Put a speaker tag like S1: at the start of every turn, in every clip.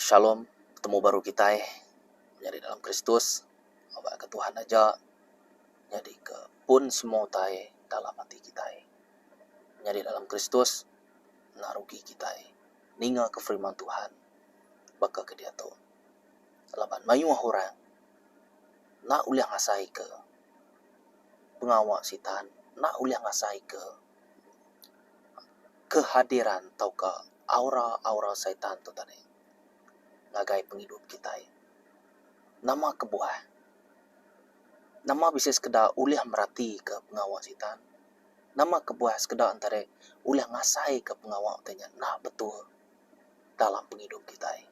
S1: Shalom, betemu baru kitai nyadi dalam Kristus aba ke Tuhan aja nyadi ke pun semua utai dalam ati kitai. Nyadi dalam Kristus enda rugi kitai ninga ke firman Tuhan baka ke diatu. Laban mayuh orang enda ulih ngasai ke pengawa sitan enda ulih ngasai ke kehadiran tauka aura-aura Satan tu tadi ngagai pengidup kitai. Nama kebuah? Nama bisi sekeda ulih meratika pengawa Sitan? Nama kebuah sekeda entara ulih ngasaika pengawa ti nya enda betul dalam pengidup kitai?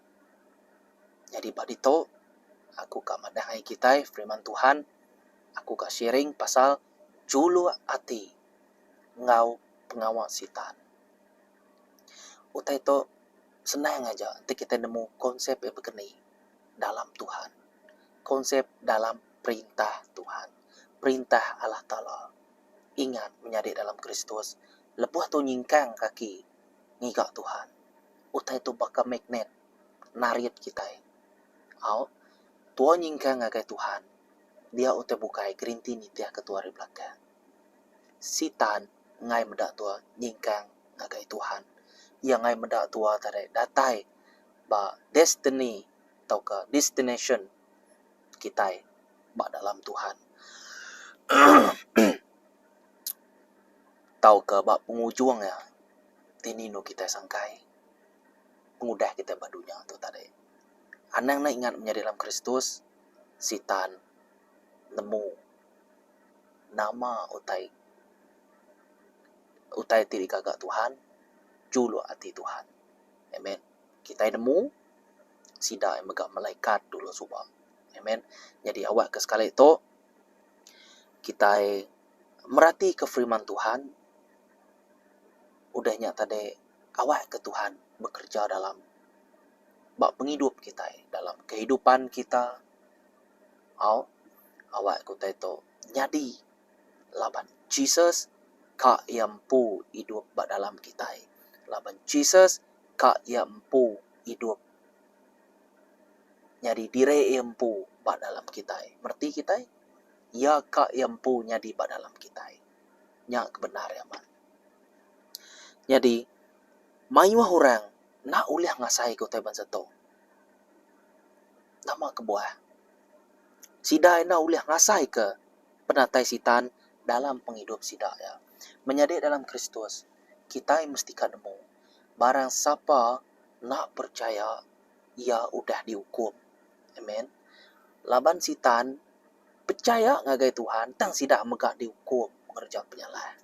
S1: Nyadi ba ditu aku ka madah ngagai kitai firman Tuhan aku ka sharing pasal juluk ati enggau pengawa Sitan. Utai tu senang aja enti kitai nemu konsep iya bekeni dalam Tuhan. Konsep dalam perintah Tuhan, perintah Allah Taala. Ingat menyadi dalam Kristus lebuh tu nyingkang kaki ngiga Tuhan. Utai tu baka magnet narit kitai. Au tua nyingkang ngagai Tuhan dia utai bukai gerinti nitihka tua ari belakang. Sitan enggai meda tua nyingkang ngagai Tuhan. Iya enggai meda tua tadi datai ba destiny tauka destination kitai ba dalam Tuhan tauka ba pengujung iya ti nindu kitai sangkai pengudah kitai ba dunya tu tadi. Anang ne ingat menyadi dalam Kristus Sitan nemu. Nama utai utai ti digaga Tuhan juluk ati Tuhan. Amen. Kitai nemu sida mega malaikat dulu suba. Amen. Nyadi awak ke sekali tu kitai meratika firman Tuhan udah nya tadi awak ke Tuhan bekereja dalam ba pengidup kitai dalam kehidupan kita. Au awak ke utai tu nyadi laban Jesus ka iya empu idup ba dalam kitai. Laban Jesus ka iya empu idup nyadi diri iya empu ba dalam kitai. Mereti kitai? Iya ka iya empu nyadi ba dalam kitai. Nya ke bendar iya amat. Nyadi mayuh orang enda ulih ngasaika utai bansa tu. Nama kebuah? Sida enda ulih ngasaika penatai Sitan dalam pengidup sida iya. Menyadi dalam Kristus, kitai mesti ka nemu, barang sapa enda perchaya iya udah diukum. Amen. Laban Sitan pechaya ngagai Tuhan tang sida mega diukum ngereja penyalah.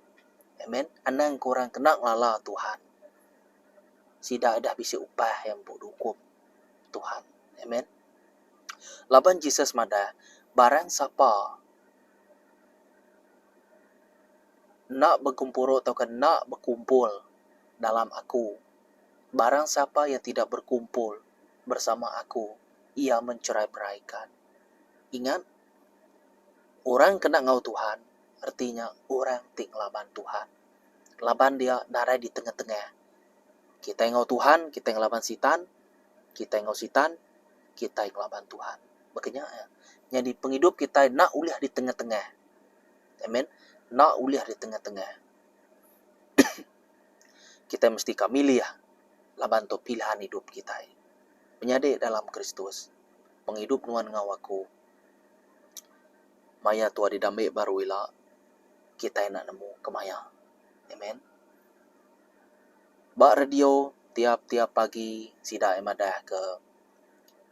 S1: Amen. Anang ke orang kena ngelala Tuhan. Sida udah bisi upah iya empu diukum Tuhan. Amen. Laban Jesus madah, barang sapa enda begempuru tauka enda bekumpul dalam aku, barang sapa yang tidak berkumpul bersama aku, iya mencerai-beraikan. Ingat, orang ke enda enggau Tuhan reti nya orang ti ngelaban Tuhan. Laban dia nadai di tengah-tengah. Kitai enggau Tuhan, kitai ngelaban Sitan. Kitai enggau Sitan, kitai ngelaban Tuhan. Baka nya iya. Nyadi pengidup kitai enda ulih di tengah-tengah. Amen. Enda ulih di tengah-tengah. Kitai mesti ka milih laban tu pilihan idup kitai. Menyadi dalam Kristus, pengidup nuan enggau aku maya tua didambi baru ila kitai enda nemu kemaya. Amen. Ba radio tiap-tiap pagi sida iya madah ke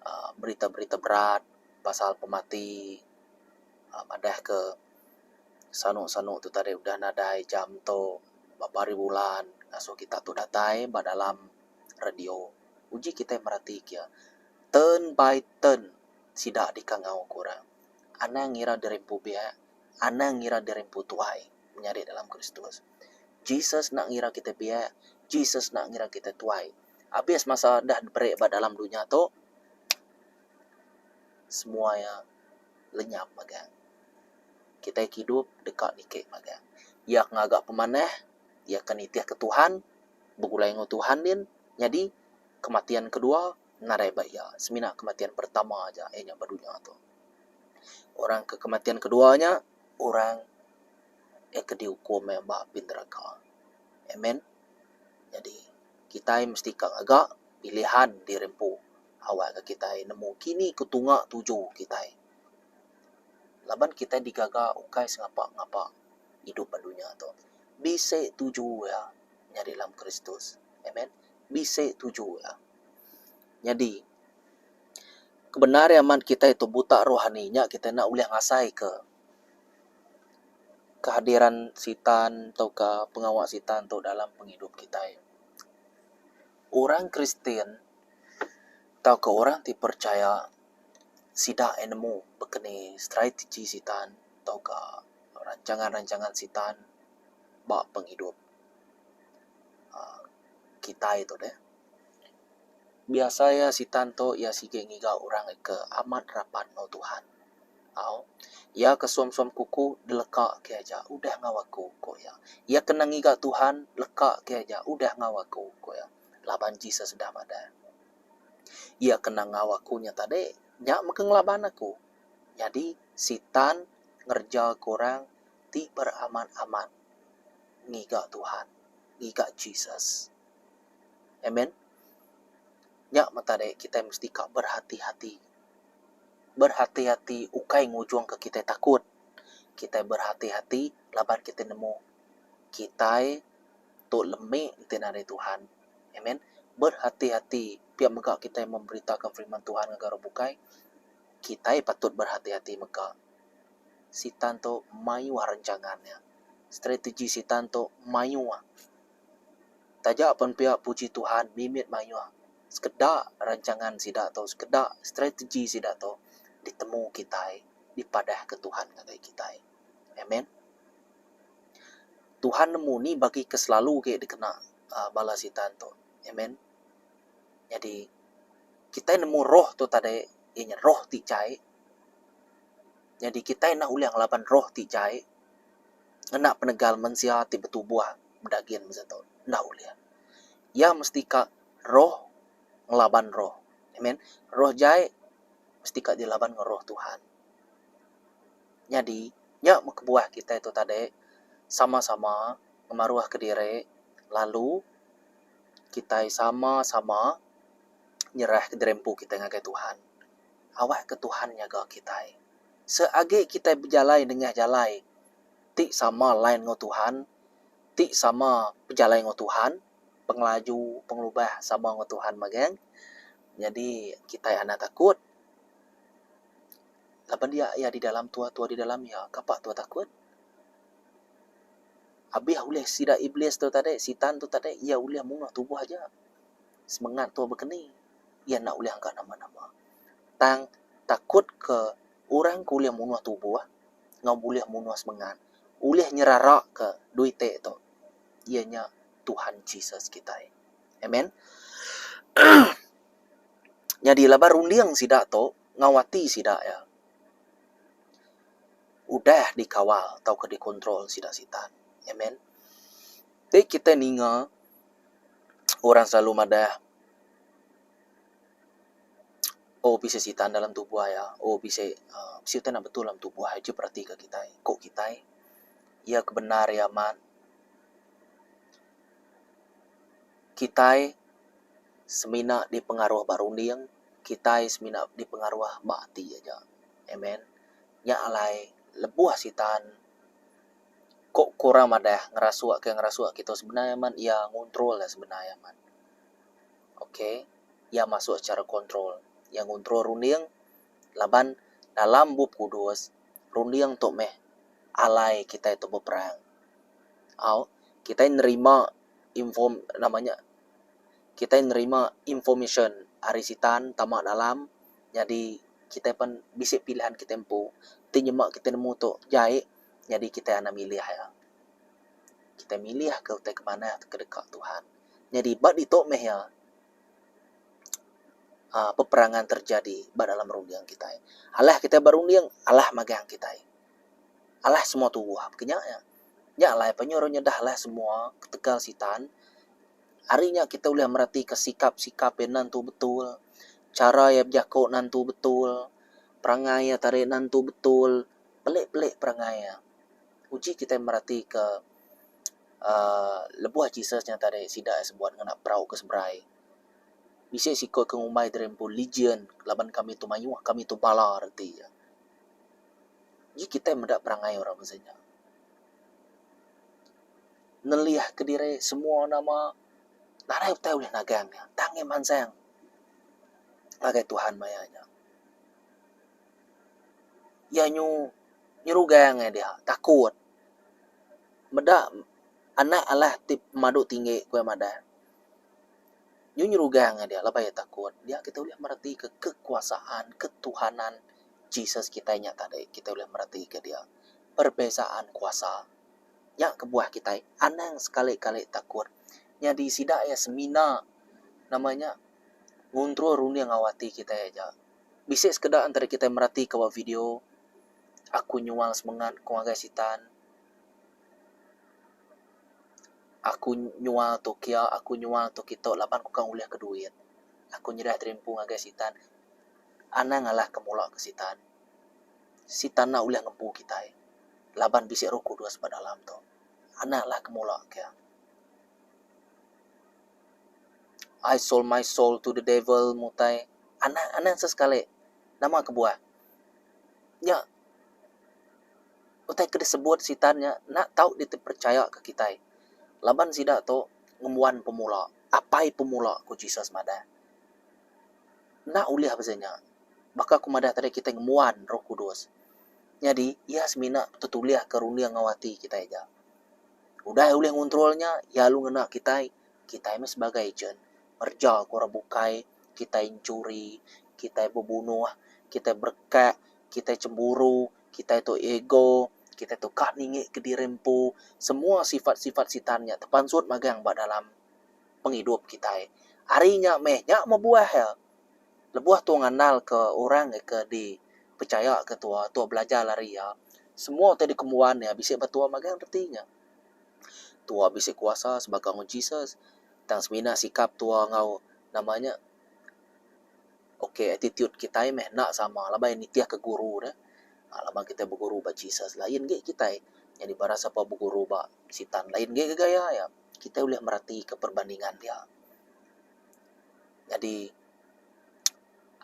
S1: aaa berita-berita berat pasal pemati aaa madah ke sanu-sanu tu tadi udah nadai jam tu berapa hari bulan ngasuh kita tu datai ba dalam radio. Uji kitai merati ke turn by turn sida dikangau ke orang. Anang ngira diri empu biak, anang ngira diri empu tuai menyadi dalam Kristus. Jesus enda ngira kitai biak, Jesus enda ngira kitai tuai. Abis masa dah diberi ba dalam dunya tu, semua iya lenyap magang. Kitai ke idup deka niki magang. Iya ke ngaga pemanah, iya ke nitihka Tuhan, begulai enggau Tuhan din, nyadi kematian kedua. Nadai ba iya. Semina kematian pertama aja iya nya ba dunya tu. Orang ke kematian kedua nya orang iya ke diukum iya ba api neraka. Amen. Nyadi kitai mesti ka ngaga pilihan diri empu awak ka kitai nemu kini ke tunga tuju kitai. Laban kitai digaga ukai sengapa-ngapa idup ba dunya tu. Bisi tuju iya nyadi dalam Kristus. Amen. Bisi tuju iya. Nyadi, kebendar iya amat kitai tu buta rohani nya kitai enda ulih ngasaika kehadiran sitan tauka pengawa sitan tu dalam pengidup kitai. Orang Kristian tauka orang ti percaya sida iya nemu bekeni strategi sitan tauka rancangan-rancangan sitan ba pengidup uhh kitai tu deh. Biasa iya sitan tu iya sigi ngiga orang ke amat rapat enggau Tuhan. Au. Iya ke suam-suam kuku dileka ke aja udah enggau aku ku iya. Iya ke enda ngiga Tuhan leka ke aja udah enggau aku ku iya. Laban Jesus udah madah. Iya ke enda enggau aku nya tadi nya mega ngelaban aku. Nyadi sitan ngereja ke orang ti beramat-amat ngiga Tuhan, ngiga Jesus. Amen. Nya meh tadi kitai mesti ka berhati-hati. Berhati-hati ukai ngujungka kitai takut. Kitai berhati-hati laban kitai nemu kitai tu lemi enti nadai Tuhan. Amen. Berhati-hati pia mega kitai memberitakan firman Tuhan ngagai orang bukai. Kitai patut berhati-hati mega. Sitan tu mayuh rancangan iya. Strategi sitan tu mayuh. Taja pen pia puji Tuhan mimit mayuh sekeda rancangan sida tu sekeda strategi sida tu ditemu kitai dipadahka Tuhan ngagai kitai. Amen. Tuhan nemu ni bagi ke selalu agi dikena uhh bala sitan tu. Amen. Nyadi kitai nemu roh tu tadi iya nya roh ti jai. Nyadi kitai enda ulih ngelaban roh ti jai ngena penegal mensia ti betubuh bedagin masa tu enda ulih. Iya mesti ka roh ngelaban roh. Amen. Roh jai mesti ka dilaban enggau roh Tuhan. Nyadi nya meh kebuah kitai tu tadi sama-sama ngemaruh kediri lalu kitai sama-sama nyerah diri empu kitai ngagai Tuhan. Awak ke Tuhan nyaga kitai. Seagi kitai bejalai nengah jalai ti sama line enggau Tuhan, ti sama pejalai enggau Tuhan, pengelaju, pengelubah sama enggau Tuhan magang, nyadi kitai anang takut laban dia iya di dalam tuah, tuah di dalam iya. Kapa tuah takut? Abih ulih sida iblis tu tadi, sitan tu tadi iya ulih munuh tubuh aja. Semengat tuah bekeni iya enda ulih angkat nama-nama. Tang takut ke orang ke ulih munuh tubuh enggau bulih munuh semengat ulih nyeraraka dua iti tu iya nya Tuhan Jesus kitai. Amen. Nyadi laban runding sida tu enggau ati sida iya udah dikawal tauka dikontrol sida sitan. Amen. Ti kitai ninga orang selalu madah Oh bisi sitan dalam tubuh iya, oh bisi uhh bisi utai enda betul dalam tubuh iya ji peratika kitai, ku kitai. Iya ke bendar iya amat kitai semina dipengaruh ba runding, kitai semina dipengaruh ba ati aja. Amen. Nya alai lebuh sitan ku ku orang madah ngerasuk ke ngerasuk kitu sebenar amat iya ngontrol sebenar amat. Ok. Iya masuk secara kontrol. Iya ngontrol runding laban dalam Bup Kudus runding tu meh alai kitai tu beperang. Au kitai nerima inform nama nya kitai nerima information ari sitan tama dalam nyadi kitai pen bisi pilihan kitai empu ti nyema kitai nemu tu jai nyadi kitai anang milih iya. Kitai milih ke utai ke manah ke deka Tuhan. Nyadi ba ditu meh iya uhh peperangan terjadi ba dalam runding kitai. Alah kitai ba runding alah magang kitai. Alah semua tubuh ke nya iya. Nya alai penyuh orang nyedah alah semua ketegal sitan. Ari nya kitai ulih meratika sikap-sikap iya nentu betul. Chara iya bejaku nentu betul, perangai iya tadi nentu betul, pelik-pelik perangai iya. Uji kitai meratika uhh lebuh Jesus nya tadi sida iya sebuat ngena perau ke seberai. Bisi siku ke ngumbai diri empu legion laban kami tu mayuh kami tu bala reti iya. Ji kitai meda perangai orang mung seh nya. Nelih kediri semua nama nadai utai ulih nagang iya tang iya mansang ngagai Tuhan maya nya. Iya nyu nyerugang iya dia takut meda anak alah ti pemadu tinggi ku iya madah. Nyu nyerugang iya dia laban iya takut dia kita ulih meretika kekuasaan ketuhanan Jesus kitai nya tadi kita ulih meretika dia perbezaan kuasa. Nya kebuah kitai anang sekali kali takut nyadi sida iya semina nama nya nguntrul runding enggau ati kitai aja. Bisi sekeda entara kitai meratika ba video aku nyual semengat ku ngagai sitan. Aku nyual tu kia aku nyual tu kitu laban ku ka ngulih ke duit. Aku nyerah diri empu ngagai sitan anang alah ke mula ke sitan. Sitan enda ulih ngempu kitai laban bisi roh kudus ba dalam tu. Anang alah ke mula ke. I sold my soul to the devil mutai anang anang sesekali nama kebuah nya utai ke disebut sitan nya enda tau dipercaya ke kitai laban sida tu ngembuan pemula apai pemula ku Jesus madah enda ulih pasal nya baka ku madah tadi kitai ngembuan roh kudus nyadi iya semina tetulih ke runding enggau ati kitai aja. Udah iya ulih ngontrol nya iya lalu ngena kitai kitai meh sebagai ejen ngereja ke orang bukai kitai enchuri kitai bebunuh kitai berekak kitai chemburu kitai tu ego kitai tu ka ninggi kediri empu semua sifat sifat sitan nya tepansut magang ba dalam pengidup kitai ari nya meh nya meh buah iya lebuh tua ngandal ke orang ke di pechaya ke tua tua belajar ari iya semua ti dikembuan iya bisi ba tua magang reti nya. Tua bisi kuasa sebaka enggau Jesus tang semina sikap tua enggau nama nya ok attitude kitai meh enda sama laban iya nitih ke guru ne laban kitai beguru ba Jesus lain agi kitai nyadi barang sapa beguru ba sitan lain agi ga gaya iya kitai ulih merati ke perbandingan dia. Nyadi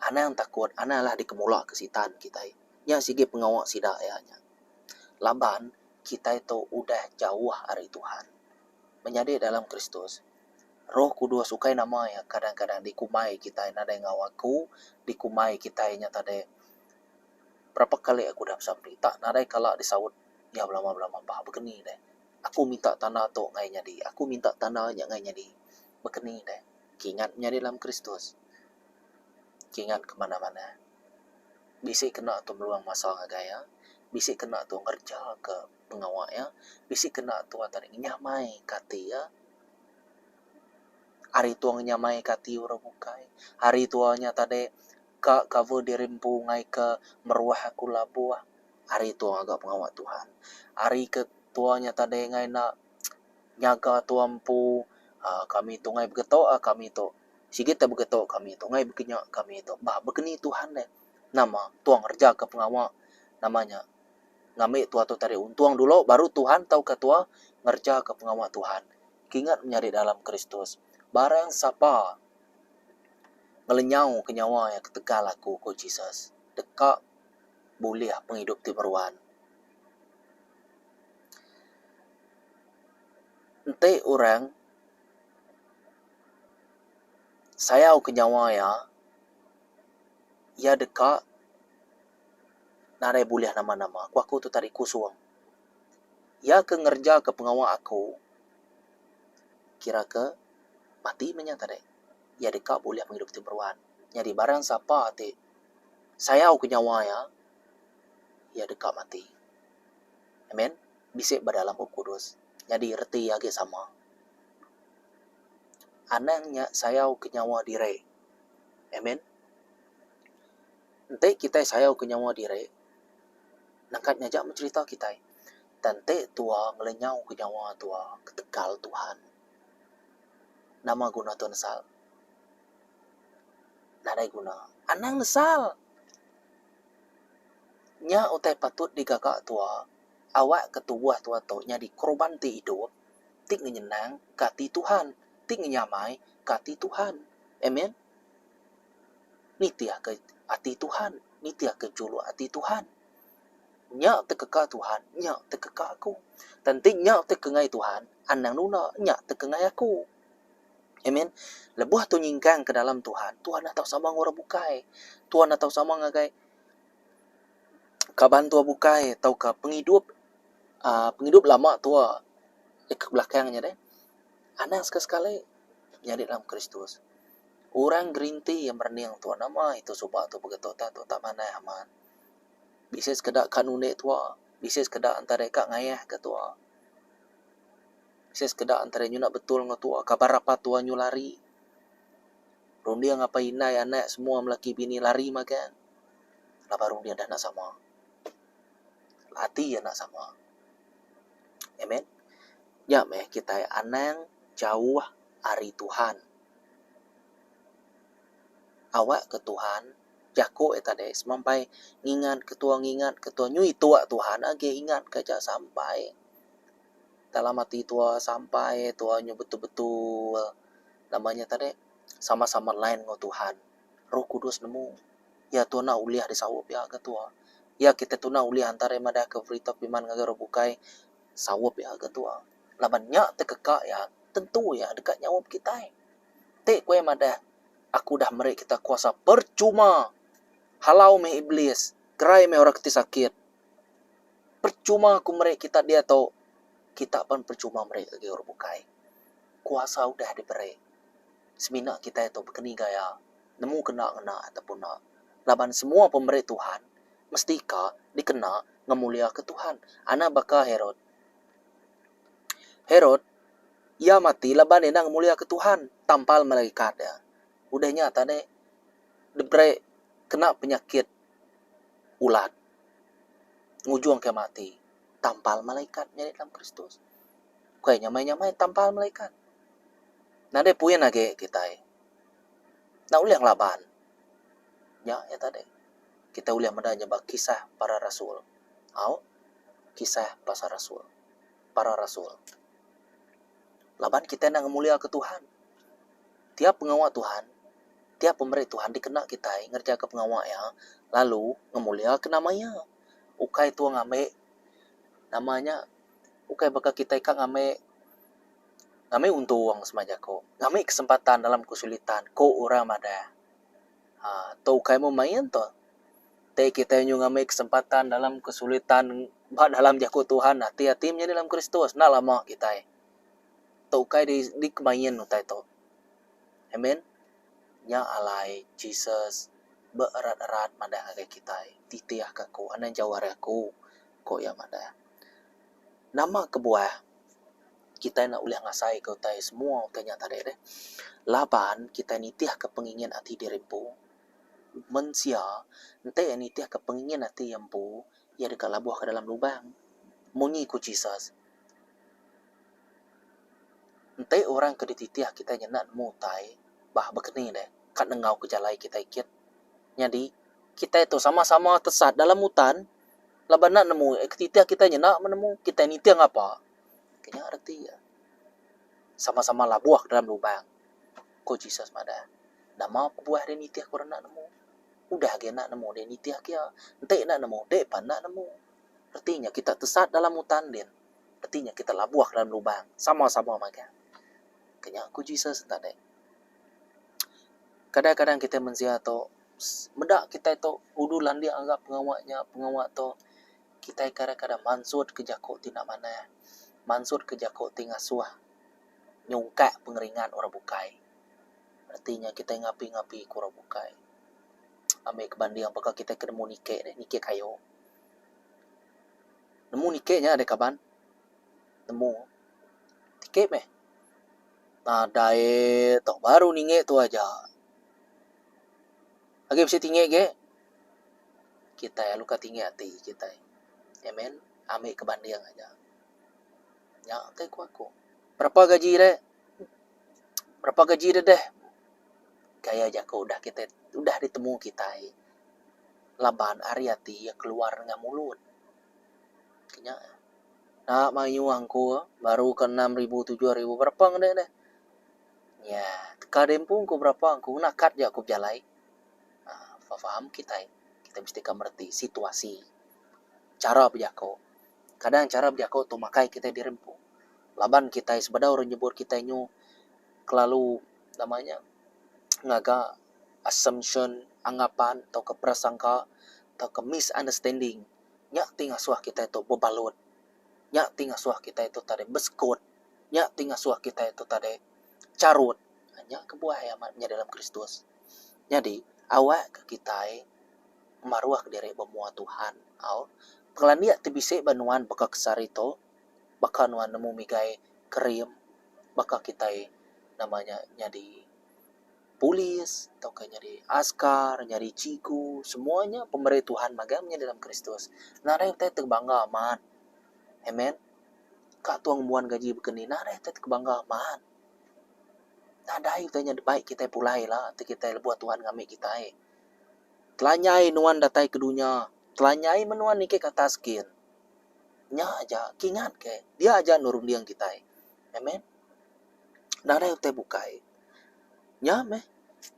S1: anang takut anang alah dikemula ke sitan kitai nya sigi pengawa sida iya nya laban kitai tu udah jauh ari Tuhan. Menyadi dalam Kristus, Roh Kudus ukai nama iya kadang-kadang dikumbai kitai nadai enggau aku, dikumbai kitai nya tadi berapa kali aku udah besampi tak nadai kala disaut iya belama-belama bah baka ni deh. Aku minta tanda tu ngagai nyadi, aku minta tanda nya ngagai nyadi. Baka ni deh. Kingat menyadi dalam Kristus. Kingat ke manah-manah. Bisi kena tu meluang masa ngagai iya, bisi kena tu ngereja ke pengawa iya, bisi kena tu atai ngenyamai ke ati iya. Ari tu ngenyamai ke ati orang bukai, ari tua nya tadi ka cover diri empu ngai ke meruah aku labuh, ari tua ngaga pengawa Tuhan. Ari ke tua nya tadi ngai enda nyaga tua empu aaa kami tu ngai begeto kami tu. Sigi te begeto kami tu ngai bekinya kami tu bah bekeni Tuhan deh nama tua ngereja ke pengawa nama nya ngambi tua tu tadi untung dulu baru Tuhan tauka tua ngereja ke pengawa Tuhan. Kingat menyadi dalam Kristus barang sapa ngelenyau ke nyawa iya ketegal aku ku Jesus deka bulih pengidup ti meruan. Enti orang Sayau ke nyawa iya, iya deka nadai bulih nama-nama. Ku aku tu tadi kusung. Iya ke ngereja ke pengawa aku kira ke mati meh nya tadi. Iya deka bulih pengidup ti meruan. Nyadi barang sapa ti sayau ke nyawa iya, iya deka mati. Amen. Bisi ba dalam Bup Kudus. Nyadi reti iya agi sama. Anang nya sayau ke nyawa diri. Amen. Enti kitai sayau ke nyawa diri, nangkat nya aja meh cherita kitai. Tang enti tua ngelenyau ke nyawa tua ketegal Tuhan, nama guna tua nesal? Nadai. Nadai guna. Anang nesal. Nya utai patut digaga tua awakka tubuh tua tu nyadi korban ti idup ti ngenyenangka ati Tuhan, ti ngenyamaika ati Tuhan. Amen. Nitihka ati Tuhan, nitihka juluk ati Tuhan. Nya tekeka Tuhan, nya tekeka aku. Tang enti nya tekengai Tuhan, anang nunda nya tekengai aku. Amen. Lebuh tu nyingkang ke dalam Tuhan, Tuhan enda tau sama enggau orang bukai. Tuhan enda tau sama ngagai kaban tua bukai tauka pengidup uhh pengidup lama tua ke belakang nya deh. Anang sekali-sekali nyadi dalam Kristus. Orang gerinti iya merening tua nama itu suba tu begitu tak tu tak manah amat. Bisi sekeda ka nundi tua, bisi sekeda enta deka ngayah ka tua. Bisi sekeda entara nyuna betul enggau tua kaban rapat tua nyu lari. Runding apai indai anak semua melaki bini lari magang laban runding dah enda sama. Ati iya enda sama. Amen. Nya meh kitai anang jauh ari Tuhan. Awak ke Tuhan jaku iya tadi semampai ngingat ke tua ngingat ke tua nyui tua Tuhan agi ingat ke aja sampai. Dalam ati tua sampai tua nyu betul-betul nama nya tadi sama-sama line enggau Tuhan. Roh Kudus nemu iya tua enda ulih disaup iya ga tua. Iya kitai tuna ulih antara iya madah ke berita piman ngagai orang bukai saup iya ga tua. Laban nya tekeka iya tentu iya deka nyaup kitai. Ti ku iya madah aku dah meri kita kuasa percuma halau meh iblis gerai meh orang ti sakit. Percuma ku meri kita diatu, kita pan percuma meri agi orang bukai. Kuasa udah diberi. Semina kitai tu bekeni gaya nemu kena ngena ataupun enda. Laban semua pemeri Tuhan mesti ka dikena ngemuliaka Tuhan. Anak baka Herod. Herod iya mati laban iya enda ngemuliaka Tuhan tampal malaikat iya. Udah nya tadi diberi kena penyakit ulat. Ngujungka mati tampal malaikat nyadi dalam Kristus. Ukai nyamai-nyamai tampal malaikat. Nadai puin agi kitai. Enda ulih ngelaban. Nya iya tadi. Kitai ulih meda nya ba kisah para rasul. Au kisah pasal rasul. Para rasul. Laban kitai enda ngemuliaka Tuhan. Tiap pengawa Tuhan, tiap pemeri Tuhan dikena kitai ngerejaka pengawa iya lalu ngemuliaka nama iya. Ukai tua ngambi nama nya ukai baka kitai ka ngambi ngambi untung sema jaku ngambi kesempatan dalam kesulitan ku orang madah. Aaa tu ukai meh main tu. Ti kitai nyu ngambi kesempatan dalam kesulitan ba dalam jaku Tuhan ati ati menyadi dalam Kristus enda lama kitai. Tu ukai dikemain utai tu. Amen. Nya alai Jesus beerat-erat madah ngagai kitai, Titihka aku, anang jauh ari aku, ku iya madah. Nama kebuah kitai enda ulih ngasaika utai semua utai nya tadi deh? Laban kitai nitihka pengingin ati diri empu. Mensia enti iya nitihka pengingin ati iya empu, iya deka labuh ke dalam lubang. Munyi ku Jesus. Enti orang ke dititih kitai nyenda nemu utai bah bekeni deh ka nenggau ke jalai kitai kit. Nyadi kitai tu sama-sama tesat dalam utan laban enda nemu ke titih kitai nyenda meh nemu kitai nitih ngapa. Ke nya reti iya. Sama-sama labuh dalam lubang ku Jesus madah. Nama kebuah deh nitih ku orang enda nemu. Udah agi enda nemu deh nitih ke iya. Enti enda nemu deh pan enda nemu. Reti nya kita tesat dalam utan din. Reti nya kita labuh dalam lubang sama-sama magang. Ke nya ku Jesus enda deh. Kadang-kadang kitai mensia tu meda kitai tu udu landik ngaga pengawa nya pengawa tu kitai kadang-kadang mansut ke jaku ti enda manah mansut ke jaku ti ngasuh nyungkak pengeringat orang bukai. Reti nya kitai ngapi-ngapi ke orang bukai. Ambi ke banding baka kitai ke nemu niki deh niki kayu. Nemu niki nya deh kaban. Nemu. Tiki meh. Nadai tok baru ningi tu aja. Agi bisi tinggi agi kitai lalu ka tinggi ati kitai. Amen. Ambi ke banding aja. Nya utai ku aku. Berapa gaji deh? Berapa gaji deh deh? Gaya jaku udah kitai udah ditemu kitai laban ari ati iya keluar nengah mulut. Nya enda mayuh angku baru ke 6000 7000 berapa ngene deh. Nya teka deh empu ku berapa angku ngena kad ja ku bejalai. Aaa faham kitai, kitai mesti ka mereti situasi chara bejaku. Kadang chara bejaku tu makai kitai diri empu laban kitai sebedau orang nyebut kitai nyu kelalu nama nya ngaga assumption anggapan tauka prasangka tauka misunderstanding nya ti ngasuh kitai tu bebalut nya ti ngasuh kitai tu tadi besekut nya ti ngasuh kitai tu tadi charut. Nya kebuah iya amat nyadi dalam Kristus. Nyadi awak ke kitai maruh diri ba mua Tuhan au pengelandik ti bisi ba nuan baka ke sehari tu baka nuan nemu migai kerim baka kitai nama nya nyadi polis tauka nyadi askar nyadi cikgu semua nya pemeri Tuhan magang nyadi dalam Kristus. Nadai utai ti bangga amat. Amen. Ka tuan ngembuan gaji baka ni nadai utai ti bangga amat. Nadai utai nya dibai kitai pulai ila ti kitai lebuh Tuhan ngambi kitai. Telanyai nuan datai ke dunya, telanyai meh nuan niki ke atas gin. Nya aja kingat ke dia aja endur runding kitai. Amen. Nadai utai bukai. Nya meh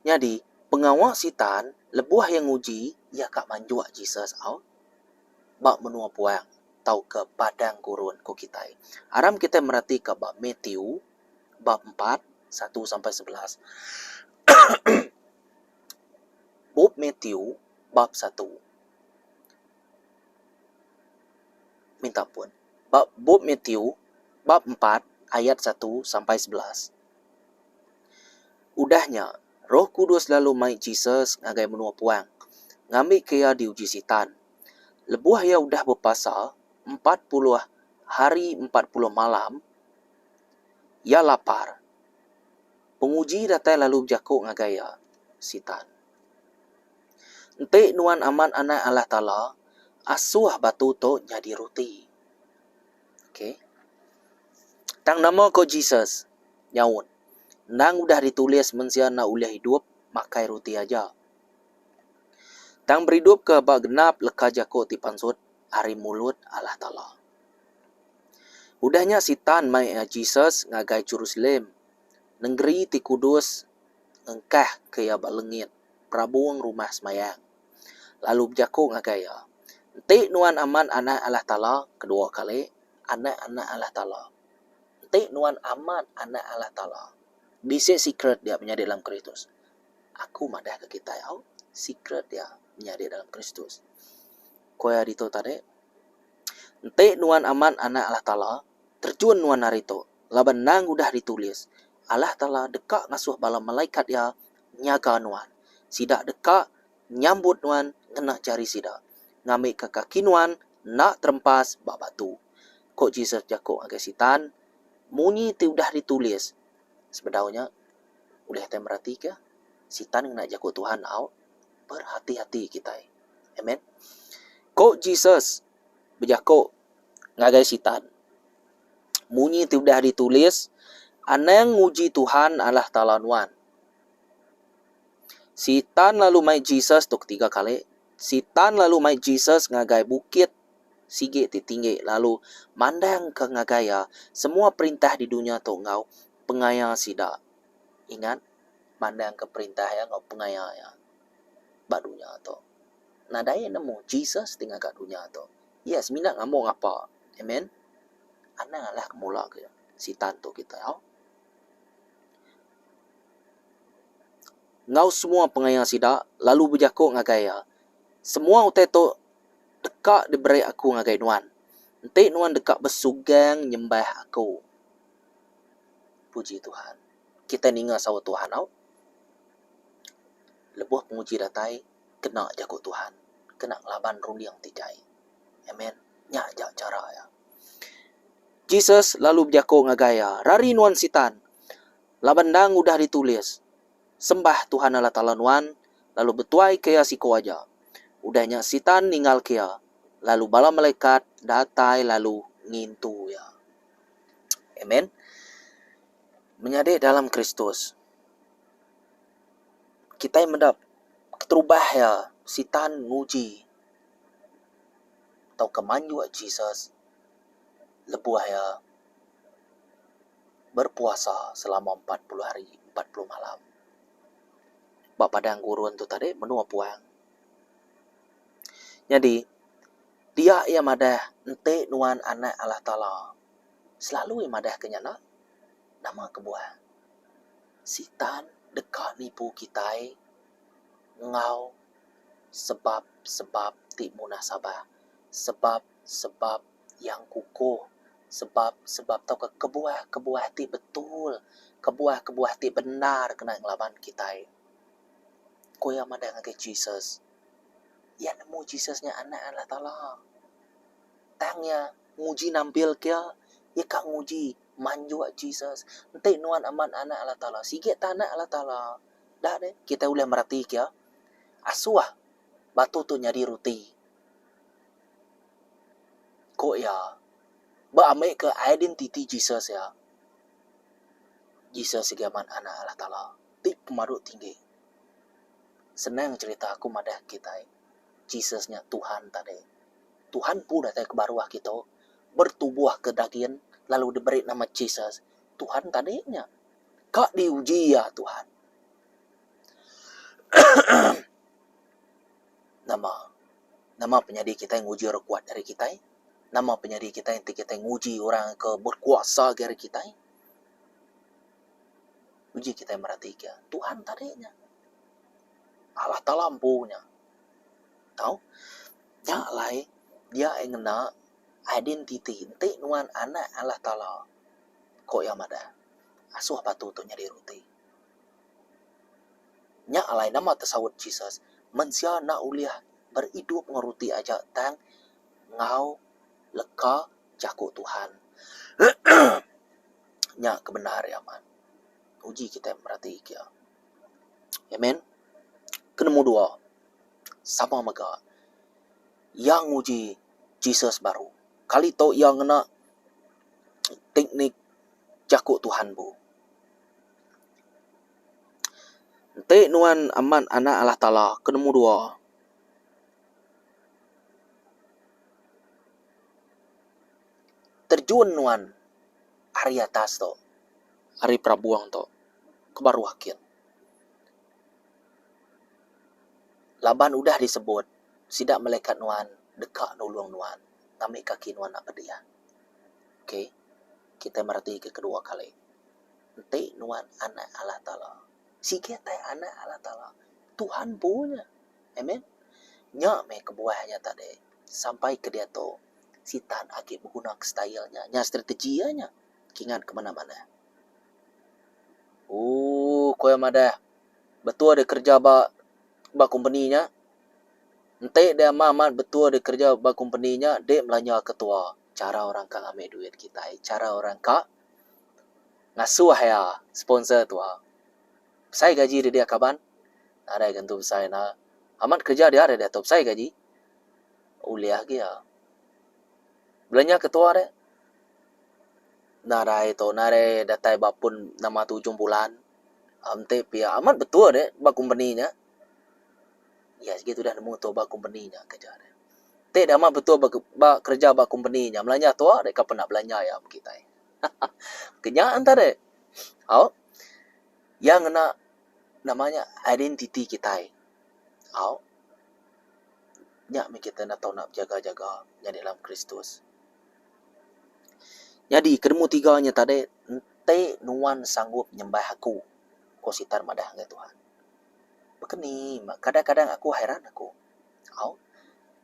S1: nyadi pengawa sitan lebuh iya nguji iya ka manjuk Jesus au ba menua puang tauka padang gurun ku kitai. Aram kitai meratika ba Matthew bab empat, satu sampai 11. Bup Matthew bab satu. Minta ampun. Ba bup Matthew bab empat ayat satu sampai 11. Udah nya, Roh Kudus lalu mai Jesus ngagai menua puang, ngambika iya diuji Sitan. Lebuh iya udah bepasa 40 hari 40 malam, Iya lapar. Penguji datai lalu bejaku ngagai iya, Sitan. Enti nuan amat Anak Allah Taala, asuh batu tu nyadi roti. Okay. Tang nama ko Jesus nyaut, Endang udah ditulis mensia enda ulih idup makai roti aja. Tang beridupka ba genap leka jaku ti pansut ari mulut Allah Taala. Udah nya Sitan mai Jesus ngagai Jerusalem, nengeri ti kudus ngengkahka iya ba lengit perabung Rumah Semayang, lalu bejaku ngagai iya, Enti nuan amat Anak Allah Taala, kedua kali, Anak-anak Allah Taala. Enti nuan amat Anak Allah Taala. Bisi secret dia menyadi dalam Kristus. Aku madahka kitai au, secret dia menyadi dalam Kristus. Ku iya ditu tadi. Enti nuan amat Anak Allah Taala, terjun nuan ari tu, laban endang udah ditulis, Allah Taala deka ngasuh bala malaikat Iya nyaga nuan. Sida deka nyambut nuan ngena jari sida, ngambika kaki nuan enda terempas ba batu. Ku Jesus bejaku ngagai Sitan, Munyi ti udah ditulis. Sebedau nya, ulih kitai meratika, Sitan ngena jaku Tuhan au berhati-hati kitai. Amen. Ku Jesus bejaku ngagai Sitan, Munyi ti udah ditulis, Anang nguji Tuhan Allah Taala nuan. Sitan lalu mai Jesus tu ketiga kali, Sitan lalu mai Jesus ngagai bukit sigi ti tinggi lalu mandangka ngagai iya semua perintah di dunya tu enggau pengaya sida. Ingat, mandangka perintah iya enggau pengaya iya. ba dunya tu. Nadai iya nemu Jesus ti ngaga dunya tu. Iya semina ngamung apa. Amen. Anang alah ke mula ke sitan tu kitai au. Enggau semua pengaya sida lalu bejaku ngagai iya, Semua utai tu deka diberi aku ngagai nuan, enti nuan deka besugang nyembah aku. Puji Tuhan. Kitai ninga saut Tuhan au. Lebuh penguji datai, kena jaku Tuhan kena ngelaban runding ti jai. Amen. Nya aja chara iya. Jesus lalu bejaku ngagai iya, Rari nuan Sitan! Laban endang udah ditulis, Sembah Tuhan Allah Taala nuan, lalu betuaika Iya siku aja. Udah nya Sitan ninggalka iya, lalu bala malaikat datai lalu ngintu iya. Amen. Menyadi dalam Kristus. Kitai meda keterubah iya Sitan nguji tauka manjuk Jesus lebuh iya berpuasa selama 40 hari 40 malam. Ba padang gurun tu tadi menua puang. Nyadi dia iya madah enti nuan anak Allah Taala selalu iya madah ke nya enda nama kebuah. Sitan deka nipu kitai enggau sebab-sebab ti munasabah, sebab-sebab yang kukuh, sebab-sebab tauka kebuah-kebuah ti betul, kebuah-kebuah ti bendar kena ngelaban kitai. Ku iya madah ngagai Jesus, iya nemu Jesus nya Anak Allah Taala. Tang iya nguji nampilka iya, iya ka nguji manjuk Jesus. Enti nuan amat Anak Allah Taala, sigi ta Anak Allah Taala. Da deh kitai ulih meratika iya, asuh batu tu nyadi ruti. Ku iya, ba ambika identiti Jesus iya, Jesus sigi amat Anak Allah Taala ti pemadu tinggi. Senang cherita aku madah kitai, Jesus nya Tuhan tadi. Tuhan empu datai ke baruh kitu, bertubuh ke dagin lalu diberi nama Jesus. Tuhan tadi nya. Ka diuji iya Tuhan. Nama nama penyadi kitai nguji orang kuat ari kitai? Nama penyadi kitai enti kitai nguji orang ke bekuasa agi ari kitai? Uji kitai meratika Tuhan tadi nya. Allah Taala empu nya. Tau. Nya alai dia ai ngena identiti enti nuan anak Allah Taala ku iya madah asuh batu tu nyadi ruti. Nya alai nama tesaut Jesus, mensia enda ulih beridup enggau ruti aja tang enggau leka jaku Tuhan. Nya ke bendar iya amat. Uji kitai meratika iya. Amen. Ke nemu dua, sama mega iya nguji Jesus baru. Kali tu iya ngena teknik jaku Tuhan bu. Enti nuan amat anak Allah Taala ke nemu dua. Terjun nuan ari atas tu, ari perabung tu ke baruh kin. Laban udah disebut sida malaikat nuan deka nulung nuan ngambi kaki nuan enda pedih. Okay, kitai mereti ke kedua kali. Enti nuan anak Allah Taala, sigi atai anak Allah Taala, Tuhan empu nya. Amen. Nya meh kebuah nya tadi sampai ke diatu sitan agi beguna ke style nya. Nya strategi iya nya. Kingat ke manah-manah. Ooh ku iya madah betul deh kerja ba ba kompeni nya. Enti deh amat amat betul deh kerja ba kompeni nya deh belanja ketua. Chara orang ka ngambi duit kitai, chara orang ka ngasuh iya sponsor tua. Besai gaji deh dia kaban. Nadai ga entu besai ne. Amat kerja dia deh diatu besai gaji. Ulih agi iya. Belanja ketua deh. Nadai tu nadai datai ba pun nama tu ujung bulan. Enti pia amat betul deh ba kompeni nya. Iya sigi tudah nemu tu ba kompeni nya kerja deh. Ti deh amat betul ba ba kerja ba kompeni nya belanja tua deh ka penda belanja iya kitai. Ke nya enta deh. Au. Iya ngena nama nya identiti kitai. Au. Nya meh kitai enda tau nak bejaga-jaga nyadi dalam Kristus. Nyadi ke nemu tiga nya tadi enti nuan sanggup nyembah aku, ku Sitan madah ngagai Tuhan. Baka ni kadang-kadang aku hairan aku. Au.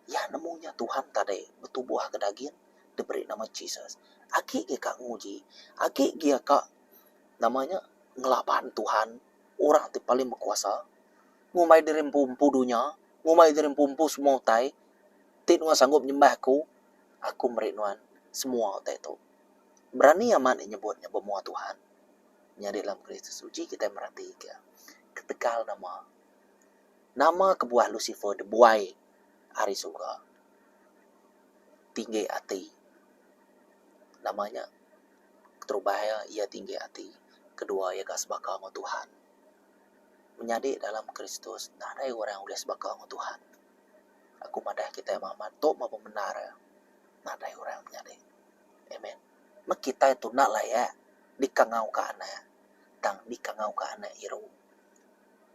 S1: Iya nemu nya Tuhan tadi betubuh ke daging diberi nama Jesus. Agi ge ka nguji, agi ge ka nama nya ngelaban Tuhan orang ti paling bekuasa ngumbai diri empu empu dunya, ngumbai diri empu empu semua utai ti nuan sanggup nyembah aku, aku meri nuan semua utai tu. Berani amat ne nyebut nya ba mua Tuhan. Nyadi dalam Kristus uji kitai meratika ketegal nama. Nama kebuah Lucifer dibuai ari surga? Tinggi ati. Nama nya keterubah iya, iya tinggi ati. Kedua iya ga sebaka enggau Tuhan. Menyadi dalam Kristus nadai orang ulih sebaka enggau Tuhan. Aku madah kitai amat amat tu meh pemendar iya. Nadai orang menyadi. Amen. Meh kitai tu enda layak dikangau ka anak tang dikangau ka anak iru.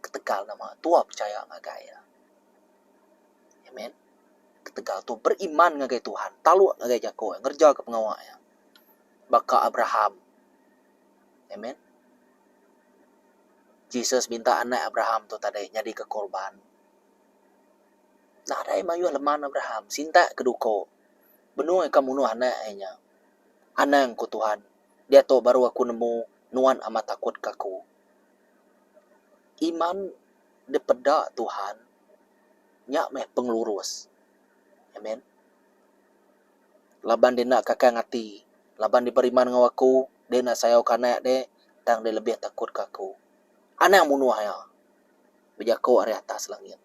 S1: Ketegal nama tua pechaya ngagai iya. Amen. Ketegal tu beriman ngagai Tuhan, taluk ngagai jaku iya, ngereja ka pengawa iya. Baka Abraham. Amen. Jesus minta anak Abraham tu tadi nyadika korban. Nadai mayuh leman Abraham sintak ke duko. Benung ika munuh anak iya nya. Anang ku Tuhan, diatu baru aku nemu nuan amat takut ke aku. Iman dipeda Tuhan nya meh pengelurus. Amen. Laban deh enda kakang ati, laban deh beriman enggau aku, deh enda sayau ke anak deh, tang deh lebih takut ke aku. Anang munuh iya. Bejaku ari atas langit.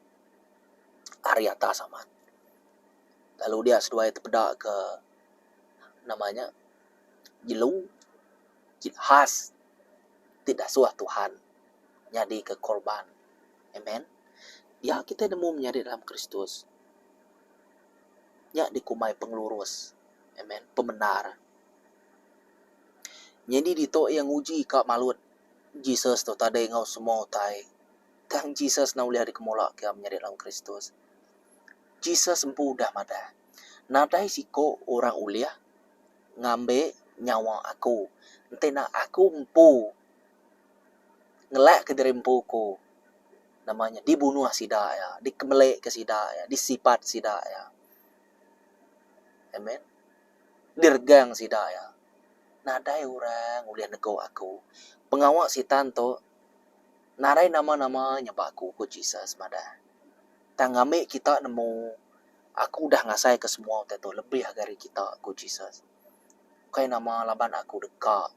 S1: Ari atas amat. Lalu dia seduai tepeda ke nama nya jelu ti khas ti dasuh Tuhan nyadika korban. Amen. Dia kitai nemu menyadi dalam Kristus. Nya dikumbai pengelurus. Amen. Pemendar. Nyadi ditu iya nguji ka malut Jesus tu tadi enggau semua utai. Tang Jesus enda ulih dikemula ke menyadi dalam Kristus. Jesus empu udah madah, Nadai siko orang ulih ngambi nyawa aku enti enda aku empu ngelakka diri empu ku. Nama nya dibunuh sida iya, dikemelika sida iya, disipat sida iya. Amen. Diregang sida iya. Nadai orang ulih nego aku. Pengawa sitan tu nadai nama-nama nyeba aku, ku Jesus madah. Tang ngambi kita nemu aku udah ngasaika semua utai tu lebih agi ari kita, ku Jesus. Ukai nama laban aku deka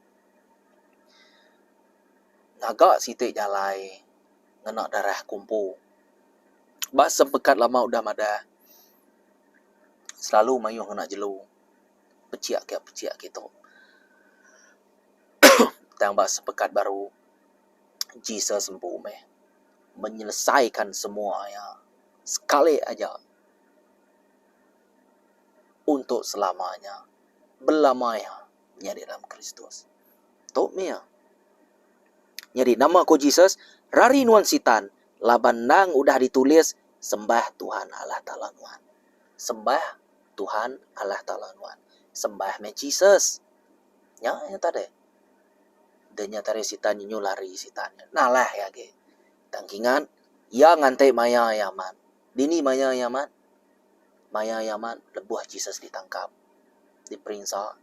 S1: ngaga siti jalai ngena darah aku empu. Ba sempekat lama udah madah selalu mayuh ngena jelu pechik ke pechik kitu. Tang ba sempekat baru Jesus empu meh menyelesaikan semua iya sekali aja untuk selamanya belama iya nyadi dalam Kristus. Tu mih iya. Nyadi nama ku Jesus, Rari nuan Sitan, laban endang udah ditulis, Sembah Tuhan Allah Taala nuan. Sembah Tuhan Allah Taala nuan. Sembah meh Jesus. Nya iya tadi. Deh nya tadi Sitan nyu lari Sitan nya. Nalah iya agi. Tang kingat, iya nganti maya iya amat. Dini maya iya amat? Maya iya amat lebuh Jesus ditangkap, diperinsa.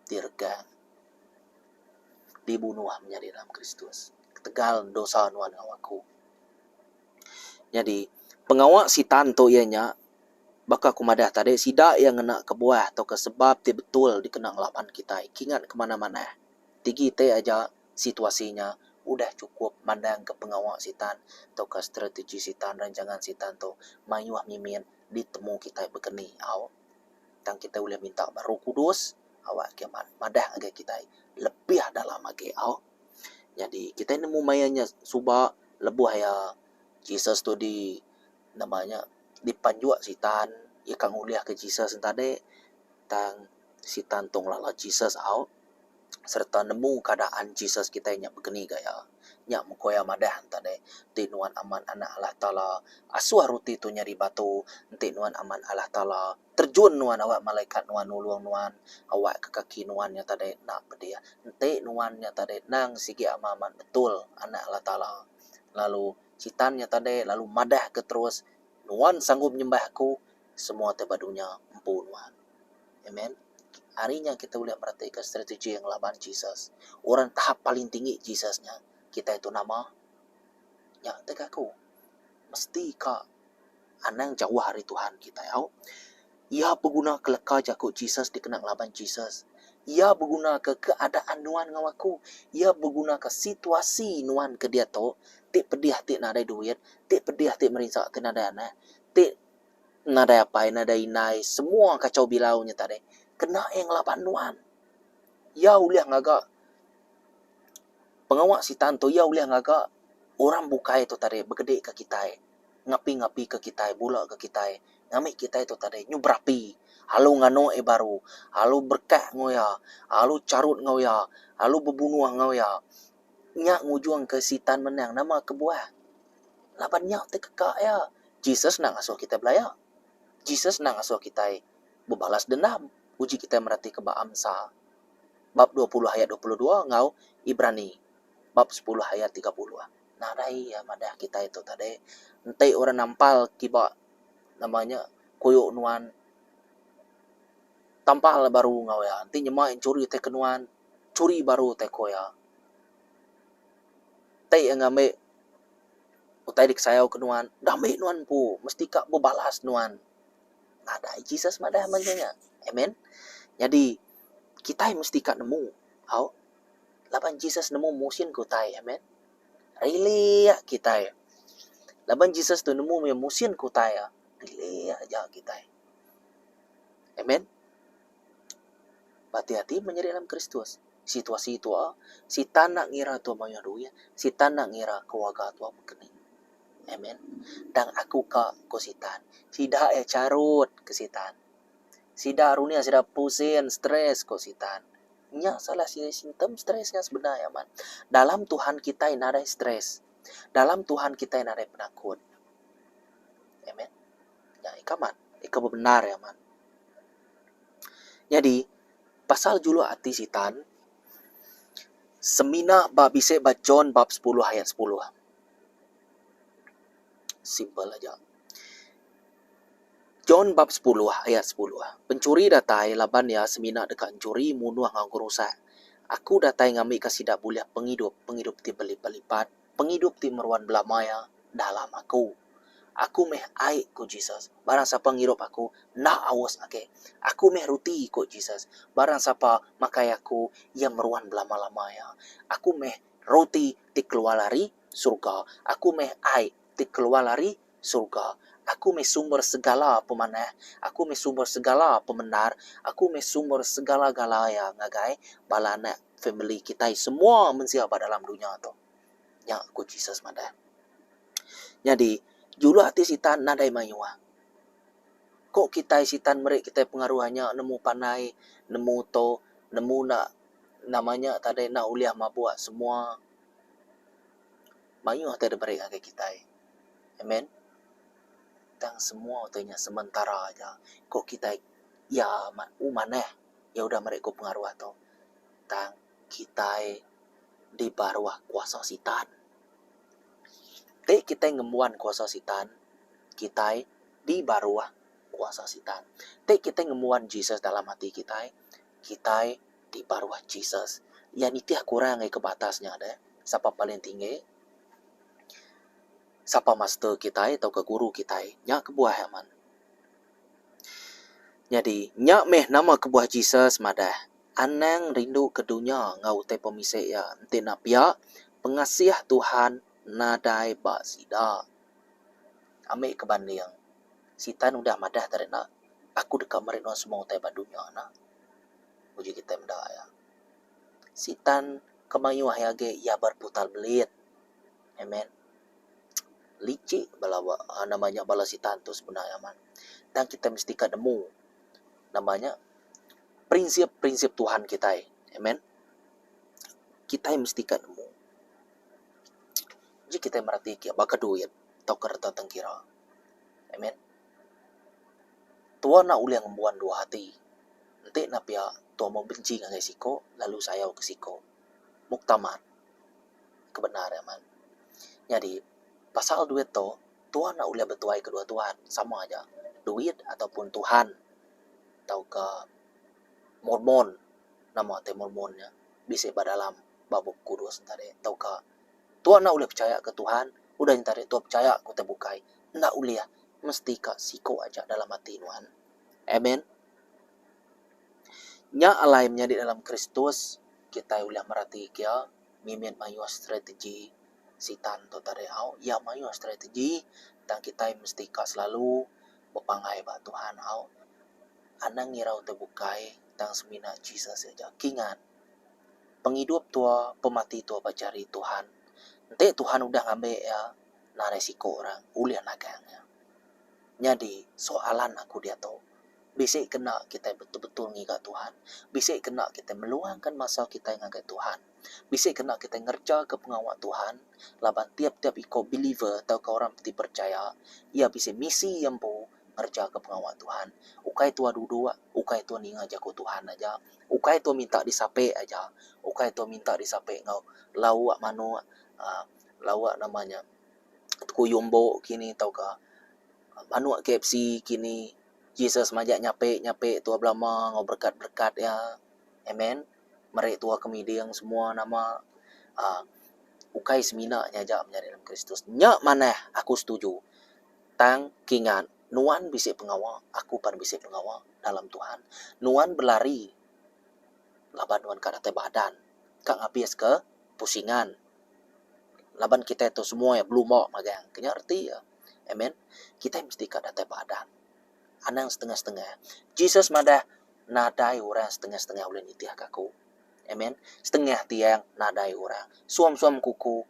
S1: Diregang, dibunuh menyadi dalam Kristus ketegal dosa nuan enggau aku. Nyadi, pengawa Sitan tu iya nya baka ku madah tadi sida iya ngena kebuah tauka sebab ti betul dikena ngelaban kitai. Kingat ke manah-manah. Tigi ti aja situasi nya udah chukup mandangka pengawa Sitan tauka strategi Sitan, rancangan Sitan tu mayuh mimit ditemu kitai bekeni au. Tang kitai ulih minta ba Roh Kudus awak ke madah ngagai kitai lebih dalam agi au. Nyadi kitai nemu maya nya suba lebuh iya Jesus tu di nama nya dipanjuk sitan iya ka ngulihka Jesus ne tadi tang sitan tu ngelala Jesus au sereta nemu keadaan Jesus kitai nya begeni gaya. Nya meh ku iya madah ne tadi ti nuan amat anak Allah Taala asuh ruti tu nyadi batu enti nuan amat Allah Taala terjun nuan awak malaikat nuan nulung nuan awak ke kaki nuan nya tadi enda pedih. Enti nuan nya tadi endang sigi amat amat betul anak Allah Taala lalu sitan nya tadi lalu madah ke terus nuan sanggup nyembah aku semua ti ba dunya empu nuan. Amen. Ari nya kita ulih meratika strategi ngelaban Jesus. Orang tahap paling tinggi Jesus nya kitai tu nama? Nya tega aku. Mesti ka anang jauh ari Tuhan kitai au. Iya beguna ke leka jaku Jesus dikena ngelaban Jesus. Iya beguna ke keadaan nuan enggau aku. Iya beguna ke situasi nuan ke diatu ti pedih ti nadai duit, ti pedih ti merinsa ti nadai anak, ti Nadai apai, nadai indai, semua kachau bilau nya tadi kena iya ngelaban nuan. Iya ulih ngaga. Pengawa sitan tu iya ulih ngaga orang bukai tu tadi begedi ke kitai, ngapi-ngapi ke kitai, bula ke kitai, ngambi kitai tu tadi nyu berapi alu nganu iya baru, alu berekak enggau iya, alu charut enggau iya, alu bebunuh enggau iya. Nya ngujungka sitan menang. Nama kebuah? Laban nya ti keka iya. Jesus enda ngasuh kitai belaya. Jesus enda ngasuh kitai bebalas dendam. Uji kitai meratika ba Amsa bab 20 ayat 22 enggau Ibrani bab 10 ayat 30. Nadai iya madah kitai tu tadi enti orang nampal kiba nama nya kuyu nuan tampal baru enggau iya. Enti nyema enchuri utai ke nuan churi baru utai ko iya. Ti iya ngambi utai dikesayau ke nuan dambi nuan empu mesti ka bebalas nuan. Nadai Jesus madah meh nya. Amen. Nyadi kitai mesti ka nemu au laban Jesus nemu musin ke utai. Amen. Rilik kitai laban Jesus tu nemu meh musin ke utai. Rilik aja kitai. Amen. Ati-ati menyadi dalam Kristus. Situasi tua, sitan enda ngira tua mayuh duit, sitan enda ngira keluarga tua mengkeni. Amen. Tang aku ka ku sitan. Sida iya charut ke sitan. Sida runing sida pusing stress ku sitan. Nya salah siti simptom stress nya sebenar iya amat. Dalam Tuhan kitai nadai stress. Dalam Tuhan kitai nadai penakut. Amen. Nya ika amat. Ika bebendar iya amat. Nyadi pasal juluk ati sitan semina ba bisi ba John bab sepuluh ayat sepuluh. Simple aja. John bab sepuluh ayat sepuluh. Penchuri datai laban iya semina deka enchuri, munuh enggau ngerusak. Aku datai ngambika sida bulih pengidup, pengidup ti belipat-lipat, pengidup ti meruan belama iya dalam aku. Aku meh ai, ku Jesus. Barang sapa ngirup aku, enda aus agi. Aku meh ruti, ku Jesus. Barang sapa makai aku, iya meruan belama-lama iya. Aku meh Roti ti keluar ari surga. Aku meh ai ti keluar ari surga. Aku meh sumber segala pemanah. Aku meh sumber segala pemendar. Aku meh sumber segala-gala iya ngagai bala anak family kitai semua mensia ba dalam dunya tu. Nya ku Jesus madah. Nyadi, juluk ati sitan nadai mayuh. Ko kitai sitan meri kitai pengaruh nya nemu pandai, nemu tu, nemu enda Nama nya tadi enda ulih mabuk semua mayuh ti diberi ngagai kitai. Amen. Tang semua utai nya sementara aja. Ko kitai iya u manah iya udah meri ku pengaruh tu. Tang kitai di baruh kuasa sitan. Ti kitai ngembuan kuasa sitan, kitai di baruh kuasa sitan. Ti kitai ngembuan Jesus dalam ati kitai, Kitai ti baruh Jesus. Iya nitih kurang ari ke ba atas nya deh. Sapa paling tinggi? Sapa master kitai tauka guru kitai? Nya kebuah iya man. Nyadi, nya meh nama kebuah Jesus madah, Anang rindu ke dunya enggau utai pemisi iya. Enti enda pia, pengasih Tuhan nadai ba sida. Ambi ke banding, Sitan udah madah tadi enda, Aku deka meri nuan semua utai ba dunya enda. Uji kitai meda iya. Sitan ke mayuh iya agi iya berputar belit. Amen. Licik bala nama nya bala sitan tu sebenar iya amat. Tang kitai mesti ka nemu nama nya prinsip-prinsip Tuhan kitai. Amen. Kitai mesti ka nemu. Uji kitai mereti ke baka duit tauka reta tengkira. Amen. Tua enda ulih ngembuan dua ati. Enti enda pia, tua meh benci ngagai siko lalu sayau ke siko. Muktamad ke bendar iya man. Nyadi, pasal duit tu, tua enda ulih betuai kedua tuan. Sama aja, duit ataupun Tuhan tauka Mormon, nama ti Mormon nya bisi ba dalam ba Bup Kudus enta deh tauka Tua enda ulih pechaya ke Tuhan, udah nya tadi tua pechaya ke utai bukai. Enda ulih, mesti ka siku aja dalam ati nuan. Amen. Nya alai menyadi dalam Kristus, kitai ulih mereti kia mimit mayuh strategi sitan tu tadi au. Iya mayuh strategi tang kitai mesti ka selalu bepanggai ba Tuhan au. Anang ngira utai bukai tang semina Jesus aja. Kingat. Pengidup tua, pemati tua ba jari Tuhan. Enti Tuhan udah ngambi iya, nadai siku orang ulih nagang iya. Nyadi, soalan aku diatu, bisi kena kitai betul-betul ngiga Tuhan? Bisi kena kitai meluangka masa kitai ngagai Tuhan? Bisi kena kitai ngerejaka pengawa Tuhan? Laban tiap-tiap iko believer tauka orang ti percaya, iya bisi misi iya empu ngerejaka pengawa Tuhan. Ukai tua duduk, ukai tua ninga jaku Tuhan aja, ukai tua minta disape aja, ukai tua minta disape enggau lauk manuk uhh lauk nama nya tekuyung bok kini tauka manuk KFC kini. Jesus majak nyape nyape tua belama enggau berekat-berekat iya. Amen. Meri tua kemiding semua nama uhh ukai semina nya aja menyadi dalam Kristus. Nya manah aku setuju. Tang kingat, nuan bisi pengawa, aku pan bisi pengawa dalam Tuhan. Nuan belari laban nuan ka datai ba adan, ka ngabiska pusingan. Laban kitai tu semua iya belumba magang. Ke nya reti iya. Amen. Kitai mesti ka datai ba adan. Anang setengah-setengah. Jesus madah, nadai orang setengah-setengah ulih nitihka aku. Amen. Setengah tiang nadai orang. Suam-suam kuku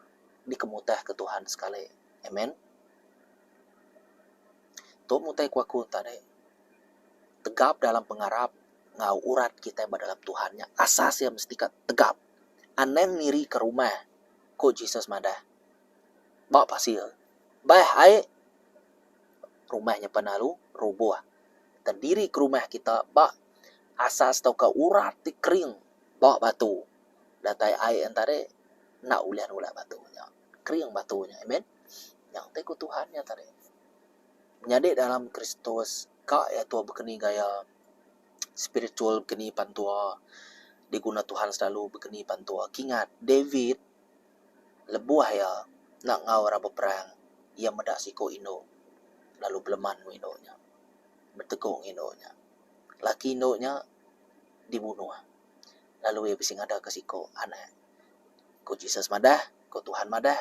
S1: dikemutahka Tuhan sekali. Amen. Tu mutai ku aku tadi. Tegap dalam pengarap enggau urat kitai ba dalam Tuhan nya asas iya mesti ka tegap. Anang nirika rumah, ku Jesus madah ba pasir. Bah ai rumah nya pan lalu rubuh. Tang diri ke rumah kita ba asas tauka urat ti kering ba batu. Datai ai entadi enda ulih nulak batu nya. Kering batu nya. Amen. Nya utai ku Tuhan nya tadi. Menyadi dalam Kristus ka iya tua bekeni gaya spiritual bekeni pantua diguna Tuhan selalu bekeni pantua. Kingat David lebuh iya enda enggau orang beperang iya meda siku indu lalu beleman enggau indu nya betegu enggau indu nya. Laki indu nya dibunuh lalu iya bisi ngadaka siku anak. Ku Jesus madah, ku Tuhan madah,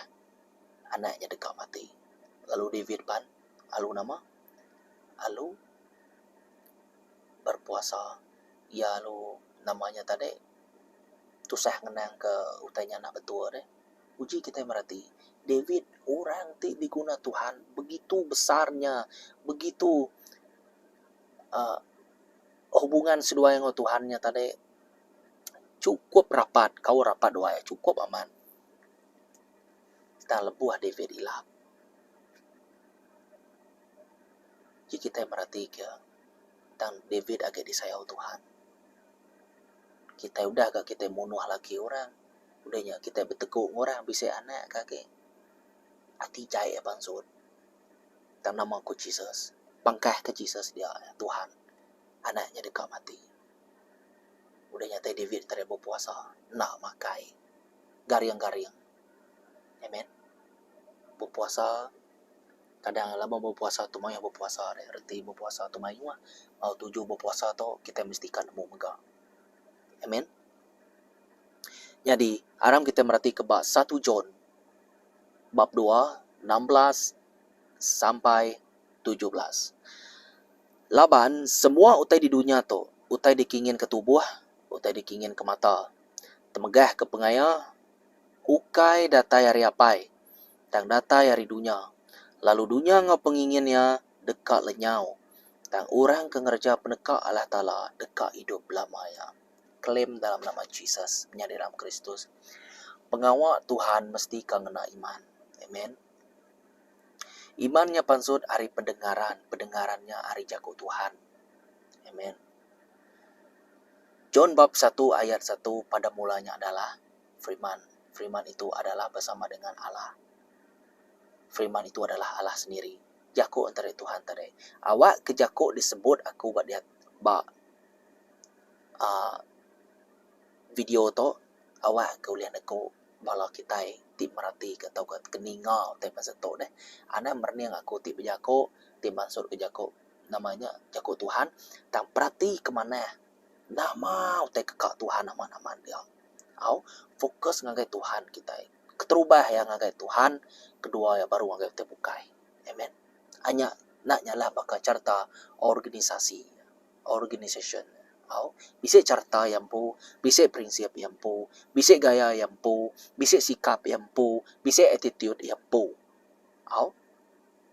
S1: anak nya deka mati. Lalu David pan alu nama? Alu berpuasa. Iya alu nama nya tadi tusah ngenang ke utai nya enda betul deh. Uji kitai mereti, David orang ti diguna Tuhan begitu besarnya, begitu uhh hubungan seduai enggau Tuhan nya tadi. Chukup rapat, kaul rapat duai chukup amat. Tang lebuh David ilap. Ji kitai meratika tang David agi disayau Tuhan. Kitai udah ga kitai munuh laki orang, udah nya kitai betegu enggau orang bisi anak ka agi. Ati jai iya pansut. Tang nama ku Jesus, pangkah ka Jesus dia Tuhan anak nya deka mati. Udah nya tai David tadi bepuasa enda makai garing-garing. Amen. Bepuasa kadang laban bepuasa tu mayuh bepuasa deh reti bepuasa tu mayuh enggau tuju bepuasa tu kitai mesti ka nemu mega. Amen. Nyadi aram kitai meratika ba satu John bab dua 16 sampai 17. Laban, semua utai di dunya tu, utai dikinginka tubuh, utai dikinginka mata, temegahka pengaya, ukai datai ari Apai, tang datai ari dunya. Lalu dunya enggau pengingin iya deka lenyau, tang orang ke ngereja peneka Allah Taala deka idup belama iya. Claim dalam nama Jesus, menyadi dalam Kristus. Pengawa Tuhan mesti ka ngena iman. Amen. Iman nya pansut ari pendengaran, pendengaran nya ari jaku Tuhan. Amen. John bab satu ayat satu pada mulanya adalah Firman. Firman itu adalah bersama dengan Allah. Firman itu adalah Allah sendiri. Jaku entara Tuhan tadi. Awak ke jaku disebut aku ba dia ba uhh video tu awak ke ulih neku bala kitai ti meratika tauka ke ninga utai pasal tu deh. Anang merening aku ti bejaku ti mansutka jaku nama nya jaku Tuhan tang peratika manah nama utai ke ka Tuhan amat amat dia. Au fokus ngagai Tuhan kitai. Keterubah iya ngagai Tuhan, kedua iya baru ngagai utai bukai. Amen. Anya enda nyalah baka charta organisasi, organisation. Au, bisi charta iya empu, bisi prinsip iya empu, bisi gaya iya empu, bisi sikap iya empu, bisi attitude iya empu. Au.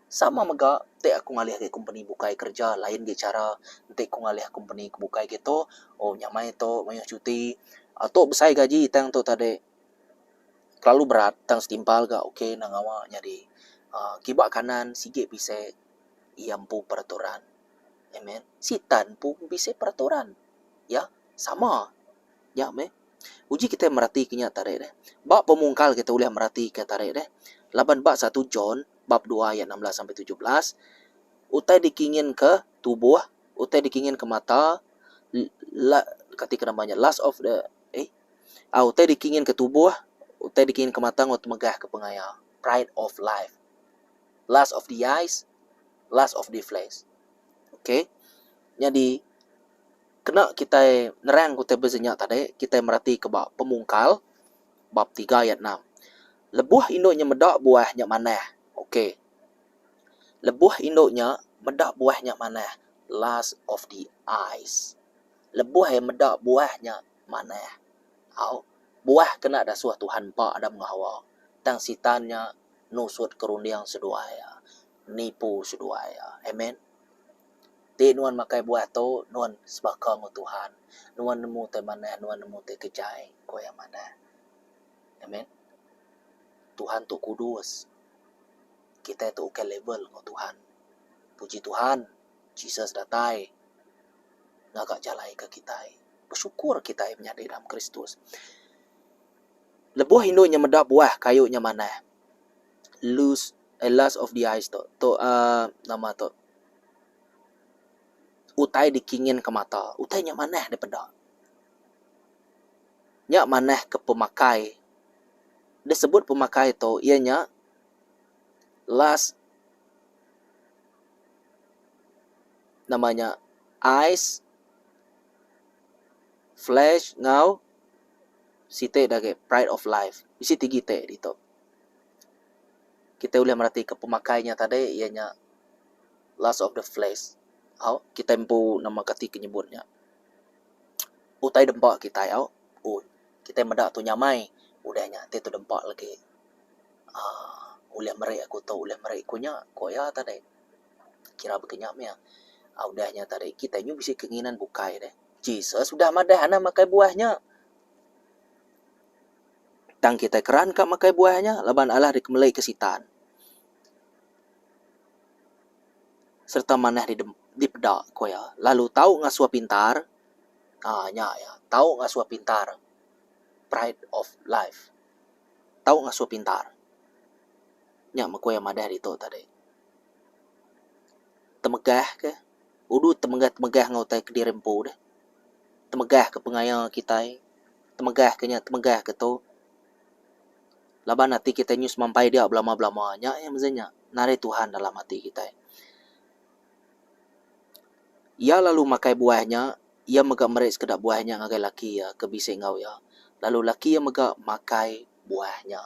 S1: Sama mega enti aku ngalih agi kompeni bukai kereja lain agi chara enti ku ngalih kompeni ke bukai agi tu, oh nyamai tu mayuh cuti, tu besai gaji tang tu tadi. Kelalu berat tang setimpal ga ok ne ngawa nyadi uhh kiba kanan sigi bisi iya empu peraturan. Amen. Sitan pun bisi peraturan. Ya, sama. Nya meh. Uji kitai meratika nya tadi deh. Ba pemungkal kitai ulih meratika tadi deh. Laban ba satu John bab dua ayat 16 sampai 17, utai dikinginka tubuh, utai dikinginka mata, la kati ke nama nya lust of the eh ah utai dikinginka tubuh, utai dikinginka mata enggau temegahka pengaya, pride of life. Lust of the eyes, lust of the flesh. Okay. Nyadi kena kitai nerang utai bisi nya tadi, kitai merati ke ba pemungkal bab tiga ayat enam. Lebuh indu nya meda buah nya manah. Okay. Lebuh indu nya meda buah nya manah, lust of the eyes. Lebuh iya meda buah nya manah. Au, buah kena dasuh Tuhan empa Adam enggau Hawa. Tang sitan nya nusut ke runding seduai iya. Nipu seduai iya. Amen. Ti nuan makai buah tu, nuan sebaka enggau Tuhan. Nuan nemu utai manah, nuan nemu utai ke jai, ku iya madah. Amen. Tuhan tu kudus. Kitai tu ukai level enggau Tuhan. Puji Tuhan, Jesus datai ngaga jalai ke kitai. Besyukur kitai menyadi dalam Kristus. Lebuh indu nya meda buah kayu nya manah, lust eh lust of the eyes tu, tu uhh nama tu utai dikingin ke mata, utai nya manah dipeda. Nya manah ke pemakai. Disebut pemakai tu iya nya lust nama nya eyes, flesh enggau siti da agi pride of life. Bisi tigi ti ditu. Kitai ulih meratika pemakai nya tadi iya nya lust of the flesh. Au kitai empu nama kati ke nyebut nya. Utai dempa kitai au ui kitai meda tu nyamai udah nya ti tu dempa lagi aaa ulih meri aku tu ulih meri ku nya ku iya tadi. Kira baka nya mih. Udah nya tadi kitai nyau bisi keinginan bukai deh. Jesus udah madah anang makai buah nya. Tang kitai keran ka makai buah nya laban alah dikemeli ke sitan sereta manah dipeda ku iya lalu tau ngasuh pintar aaa nya iya tau ngasuh pintar pride of life tau ngasuh pintar. Nya meh ku iya madah ditu tadi. Temegah ke udu temegah-temegah enggau utai kediri empu deh. Temegah ke pengaya kitai. Temegah ke nya temegah ke tu. Laban ati kitai nyus mampai dia belama belama nya iya mesti nya narit Tuhan dalam ati kitai. Iya lalu makai buah nya, iya mega meri sekeda buah nya ngagai laki iya ke bisi enggau iya. Lalu laki iya mega makai buah nya.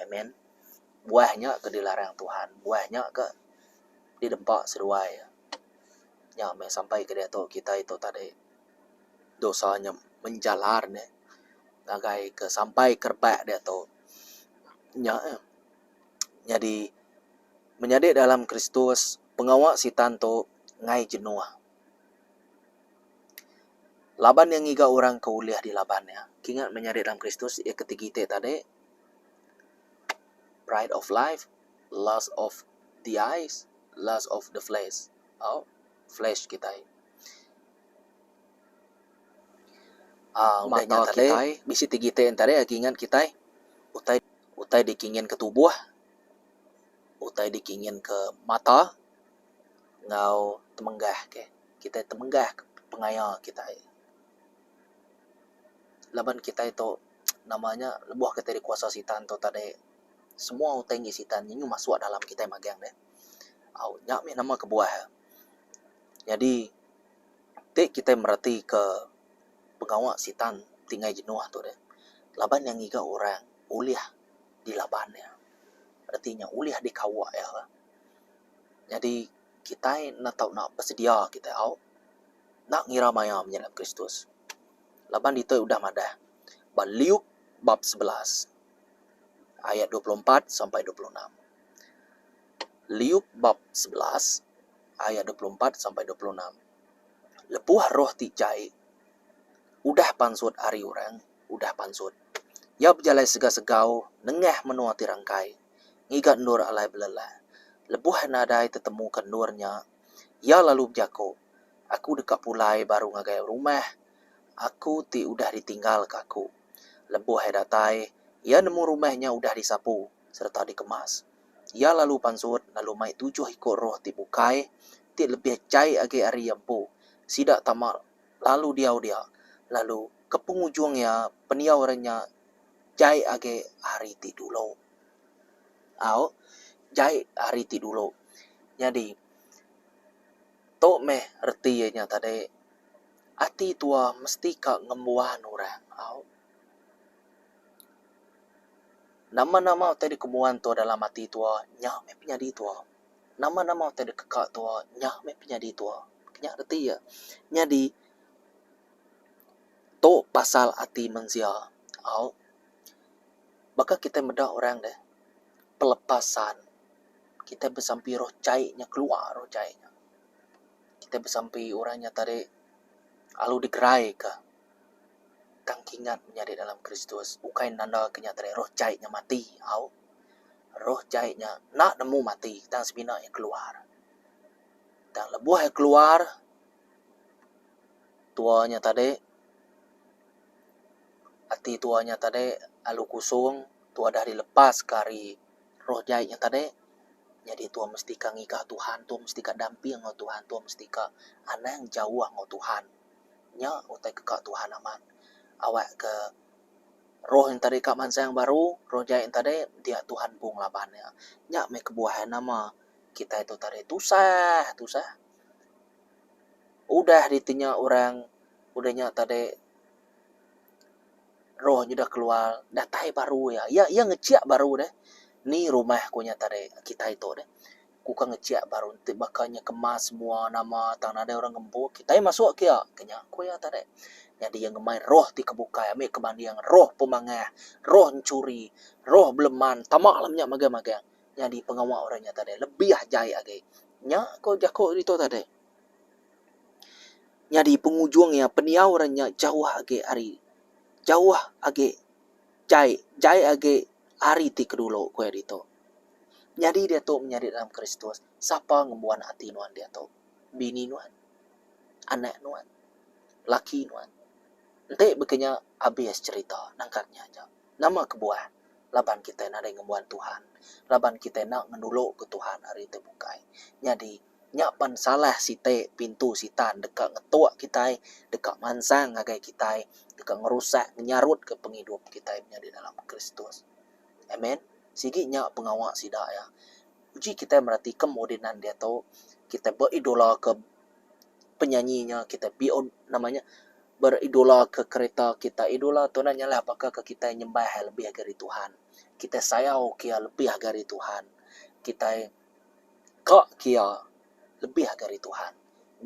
S1: Amen. Buah nya ke dilarang Tuhan, buah nya ke didempa seduai. Nya meh sampai ke diatu kitai tu tadi. Dosa nya menjalar ne ngagai ke sampai ke rebak diatu. Nya eh nyadi menyadi dalam Kristus pengawa sitan tu ngai jenuh. Laban iya ngiga orang ke ulih dilaban iya. Kingat menyadi dalam Kristus iya ke tigi ti tadi pride of life, lust of the eyes, lust of the flesh. Au flesh kitai. Aaa udah nya tadi bisi ti giti tadi agi ngan kitai utai utai dikingin ke tubuh utai dikingin ke mata enggau temenggah ke kitai temenggah ke pengaya kitai. Laban kitai tu nama nya lebuh kitai dikuasa sitan tu tadi semua utai enggi sitan nyu masuk dalam kitai magang deh. Au nya mih nama kebuah. Nyadi ti kitai meratika pengawa sitan ti enggai jenuh tu deh laban iya ngiga orang ulih dilaban iya. Reti nya ulih dikawa iya. Nyadi kitai enda tau enda besedia kitai au. Enda ngira maya menyadi dalam Kristus. Laban ditu udah madah ba Luke bab 11 ayat 24 sampai 26. Luke bab 11 ayat 24 sampai 26. Lebuh roh ti jai udah pansut ari orang, udah pansut. Iya bejalai segau-segau nengah menua ti rangkai ngiga endur alai belelak. Lebuh nadai tetemuka endur nya, iya lalu bejaku, Aku deka pulai baru ngagai rumah aku ti udah ditinggalka aku. Lebuh iya datai, iya nemu rumah nya udah disapu sereta dikemas. Iya lalu pansut lalu mai tujuh iku roh ti bukai ti lebih jai agi ari iya empu. Sida tama lalu diau dia, lalu ke pengujung iya pendiau orang nya jai agi ari ti dulu. Au, jai ari ti dulu. Nyadi, tu meh reti iya nya tadi ati tua mesti ka ngembuan orang. Au. Nama-nama utai dikembuan tua dalam ati tua nya meh penyadi tua. Nama-nama utai dikeka tua nya meh penyadi tua. Nya reti iya. Nyadi tu pasal ati mensia. Au. Baka kitai meda orang deh pelepasan kitai besampi roh jai nya keluar roh jai nya. Kitai besampi orang nya tadi lalu digeraika. Tang kingat menyadi dalam Kristus ukai nanda ke nya tadi roh jai nya mati au. Roh jai nya enda nemu mati tang semina iya keluar. Tang lebuh iya keluar tua nya tadi ati tua nya tadi lalu kusung tua dah dilepaska ari roh jai nya tadi nyadi tua mesti ka ngiga Tuhan tua mesti ka damping enggau Tuhan tua mesti ka anang jauh enggau Tuhan. Nya utai ke ka Tuhan amat. Awak ke roh yen tadi ka mansang baru, roh jai yen tadi dia Tuhan empu ngelaban iya. Nya meh kebuah iya nama kitai tu tadi tusah tusah. Udah ditinya orang udah nya tadi roh nya udah keluar datai baru iya. Iya iya ngechik baru deh. Ni rumah ku nya tadi kitai tu deh. Ku ka ngechik baru enti baka nya kemas semua nama tang nadai orang ngempu kitai masuk ke iya ke nya ku iya tadi. Nyadi iya ngemai roh ti ke bukai ami ke banding roh pemangah, roh enchuri, roh beleman tama lalu nya magang-magang. Nyadi pengawa orang nya tadi lebih jai agi. Nya ko jaku ditu tadi. Nyadi pengujung iya pendiau orang nya jauh agi ari jauh agi jai jai agi ari ti ke dulu ku iya ditu. Nyadi diatu menyadi dalam Kristus, sapa ngembuan ati nuan diatu? Bini nuan? Anak nuan? Laki nuan? Enti baka nya abis cherita nangkat nya aja. Nama kebuah? Laban kitai nadai ngembuan Tuhan. Laban kitai enda ngenuluka Tuhan ari ti bukai. Nyadi, nya pan salah siti pintu sitan deka ngetuk kitai, deka mansang ngagai kitai, deka ngerusak, ngenyarutka pengidup kitai menyadi dalam Kristus. Amen. Sigi nya pengawa sida iya. Uji kitai meratika moden nan diatu, kitai beidola ke penyanyi nya, kitai bio nama nya beridola ke kereta kita. Idola tu enda nyalah baka ke kitai nyembah iya lebih agi ari Tuhan. Kitai sayau ke iya lebih agi ari Tuhan. Kitai ka ke iya lebih agi ari Tuhan.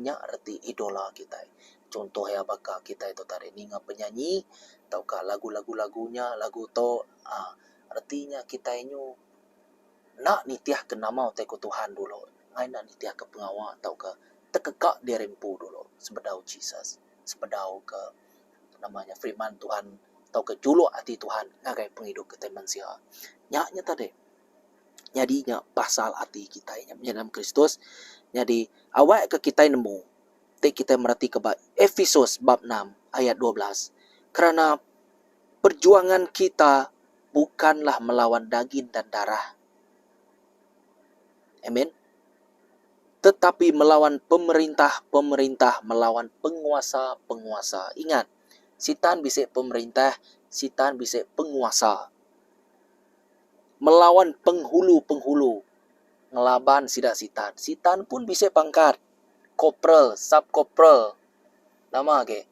S1: Nya reti idola kitai. Chunto iya baka kitai tu tadi ninga penyanyi tauka lagu-lagu lagu nya lagu tu aaa reti nya kitai nyu enda nitihka nama utai ku Tuhan dulu enggai enda nitihka pengawa tauka tekeka diri empu dulu sebedau Jesus sebedau ke nama nya firman Tuhan tauka juluk ati Tuhan ngagai pengidup kitai mensia. Nya nya tadi. Nyadi nya pasal ati kitai nya menyadi dalam Kristus. Nyadi awak ke kitai nemu ti kitai meratika ba Efesus bab enam ayat 12 kerana perjuangan kita bukanlah melawan daging dan darah. Amen. Tetapi melawan pemerintah-pemerintah, melawan penguasa-penguasa. Ingat, sitan bisi pemerintah, sitan bisi penguasa. Melawan penghulu-penghulu ngelaban sida sitan. Sitan pun bisi pangkat, koperal, sub koperal, nama agi.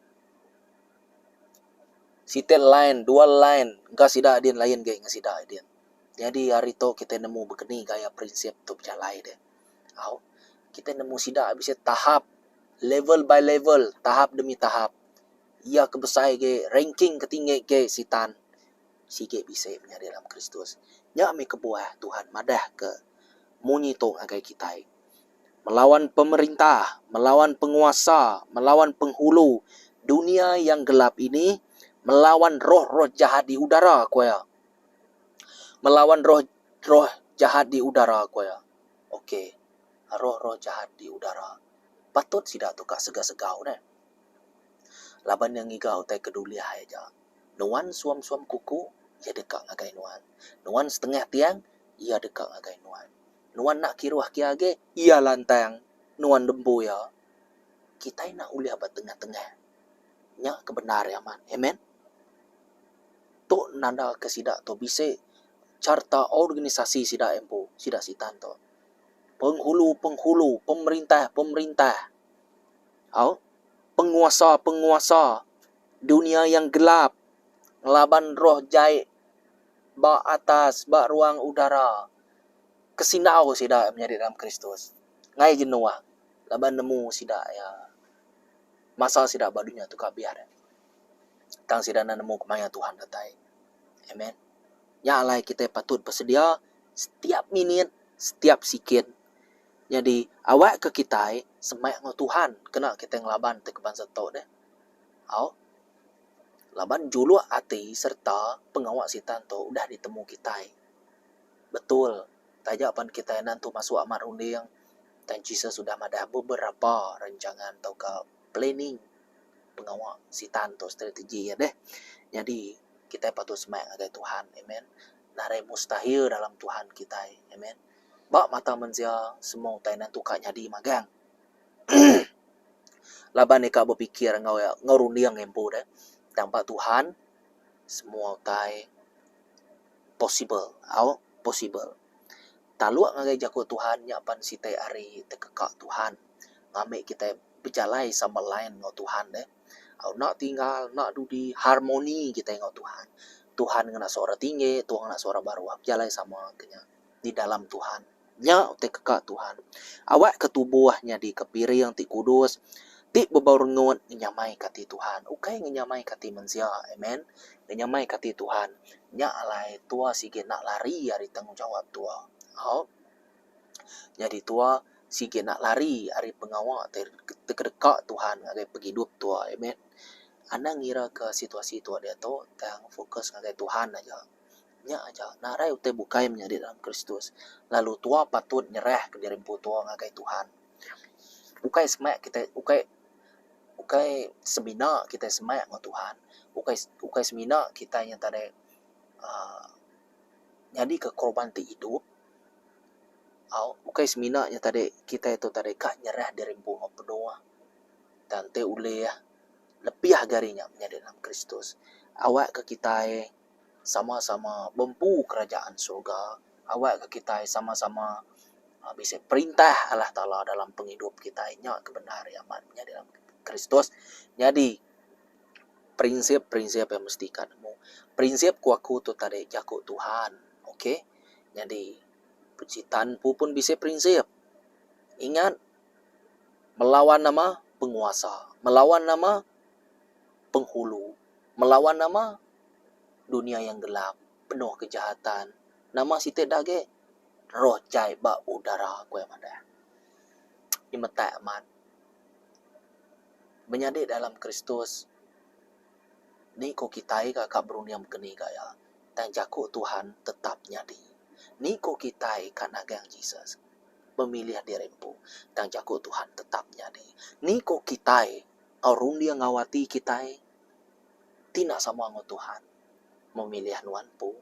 S1: Siti line, dua line engka sida din lain agi ngan sida din. Nyadi hari tu kitai nemu bekeni gaya prinsip tu bejalai deh. Au, kitai nemu sida bisi tahap. Level by level, tahap demi tahap. Iya ke besai agi, ranking ke tinggi agi sitan sigi bisi menyadi dalam Kristus. Nya mih kebuah Tuhan madahka munyi tu ngagai kitai. Melawan pemerintah, melawan penguasa, melawan penghulu dunia yang gelap ini, melawan roh-roh jahat di udara, ku iya. Melawan roh-roh jahat di udara, ku iya. Okey, roh-roh jahat di udara. Patut sida tu ka segau-segau neh. Laban iya ngiga utai ke dulih aja. Nuan suam-suam kuku, iya deka ngagai nuan. Nuan setengah tiang, iya deka ngagai nuan. Nuan enda kiruh ke agi, iya lantang nuan dempu iya. Kitai enda ulih ba tengah-tengah. Nya ke bendar iya amat. Amen. Tu nanda ke sida tu bisi carta organisasi sida empu, sida sitan tu. Penghulu-penghulu, pemerintah-pemerintah. Au, penguasa-penguasa dunia yang gelap ngelaban roh jai ba atas, ba ruang udara. Kesindau sida menyadi dalam Kristus. Ngai jenuh laban nemu sida iya masa sida ba dunya tu ka biar. Tang sida enda nemu kemaya Tuhan datai. Amen. Nya alai kitai patut besedia setiap minit, setiap sikin. Nyadi awakka kitai semak enggau Tuhan kena kitai ngelaban ti ke bansa tu deh. Au. Laban juluk ati sereta pengawa sitan tu udah ditemu kitai. Betul, taja pan kitai enda entu masuk amat runding, tang Jesus udah madah beberapa rancangan tauka planning pengawa sitan tu strategi iya deh. Nyadi kitai patut semak ngagai Tuhan. Amen. Nadai mustahil dalam Tuhan kitai. Amen. Ba mata mensia semua utai enda entu ka nyadi magang. Laban ika bepikir enggau iya enggau runding iya empu deh. Tang ba Tuhan semua utai possible au possible. Taluk ngagai jaku Tuhan nya pan siti ari tekeka Tuhan ngambi kitai bejalai sama line enggau Tuhan deh. Au enda tinggal enda dudi harmoni kitai enggau Tuhan. Tuhan ngena suara tinggi Tuhan ngena suara baruh bejalai sama ke nya di dalam Tuhan. Nya utai keka Tuhan. Awakka tubuh nyadika piring ti kudus, ti bebau rengut ngenyamaika ati Tuhan, ukai ngenyamaika ati mensia. Amen. Ngenyamaika ati Tuhan. Nya alai tua sigi enda lari ari tanggungjawab tua. Au. Nyadi tua sigi enda lari ari pengawa ti kedeka Tuhan ngagai pengidup tua. Amen. Anang ngiraka situasi tua diatu tang fokus ngagai Tuhan aja. Nya aja narai utai bukai menyadi dalam Kristus lalu tua patut nyerahka diri empu tua ngagai Tuhan. Ukai semak kitai ukai ukai semina kitai semak enggau Tuhan ukai ukai semina kitai nya tadi uhh nyadika korban ti idup au ukai semina nya tadi kitai tu tadi ka nyerah diri empu enggau penuh tang ti ulih lebih agi ari nya menyadi dalam Kristus. Awakka kitai. sama-sama bempu kerajaan surga awakka kitai sama-sama bisi perintah Allah Taala dalam pengidup kitai nya ke bendar iya amat nyadi dalam Kristus. Nyadi prinsip-prinsip iya mesti ka nemu. Prinsip ku aku tu tadi jaku Tuhan ok. Nyadi sitan empu pun bisi prinsip. Ingat melawan nama penguasa, melawan nama penghulu, melawan nama dunia yang gelap penuh kejahatan nama siti da agi roh jai ba udara ku iya madah. Nyemetak amat menyadi dalam Kristus ni ko kitai ka ka berunding mung ni gaya tang jaku Tuhan tetap nyadi. Ni ko kitai ka nagang Jesus memilih diri empu tang jaku Tuhan tetap nyadi. Ni ko kitai enggau runding enggau ati kitai ti enda sama enggau Tuhan memilih nuan empu.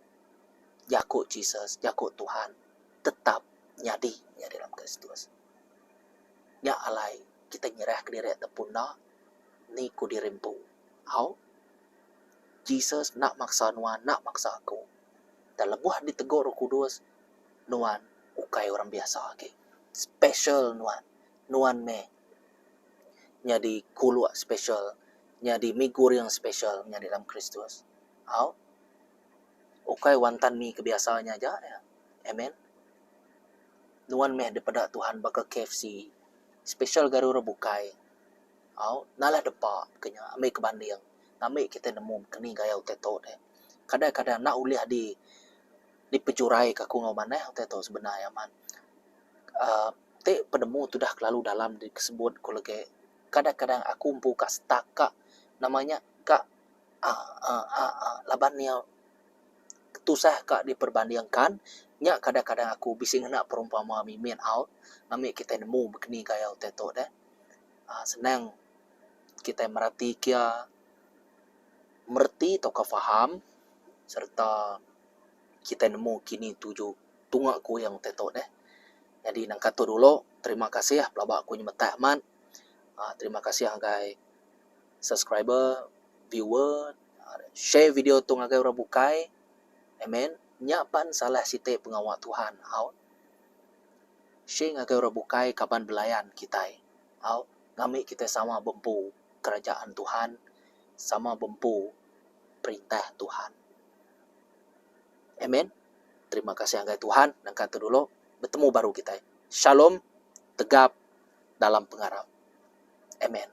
S1: Jaku Jesus, jaku Tuhan tetap nyadi nya dalam Kristus. Nya alai kitai nyerahka diri ataupun enda ni ku diri empu. Au. Jesus enda maksa nuan, enda maksa aku. Tang lebuh ditegur Roh Kudus, nuan ukai orang biasa agi. Special nuan. Nuan meh nyadi kuluk special, nyadi mi guring special nyadi dalam Kristus. Au. Ukai wantan mi ke biasa nya aja iya. Amen. Nuan meh dipeda Tuhan baka KFC. Special ga ari orang bukai. Au nalah depa ke nya ambi ke banding ngambi kitai nemu keni gaya utai tu deh. Kadang-kadang enda ulih di dipejurai ka aku enggau manah utai tu sebenar iya amat. uhh Ti penemu tudah kelalu dalam disebut ku legi kadang-kadang aku empu ka stuck ka nama nya ka uhh laban iya tusah ka diperbandingkan nya kadang-kadang aku bisi ngena perumpama mimit au ngambi kitai nemu bekeni gaya utai tu deh. uhh Senang kitai merati kia mereti tauka faham sereta kitai nemu kini tuju tunga kuing utai tu deh. Nyadi nangka tu dulu terima kasih pelaba aku nyemetak amat uhh terima kasih ngagai subscriber, viewer share video tu ngagai orang bukai amen nya pan salah siti pengawa Tuhan au. Share ngagai orang bukai kaban belayan kitai au ngambi kitai sama bempu kerajaan Tuhan sama bempu perintah Tuhan. Amen. Terima kasih ngagai Tuhan nangka tu dulu betemu baru kitai. Shalom tegap dalam pengarap. Amen.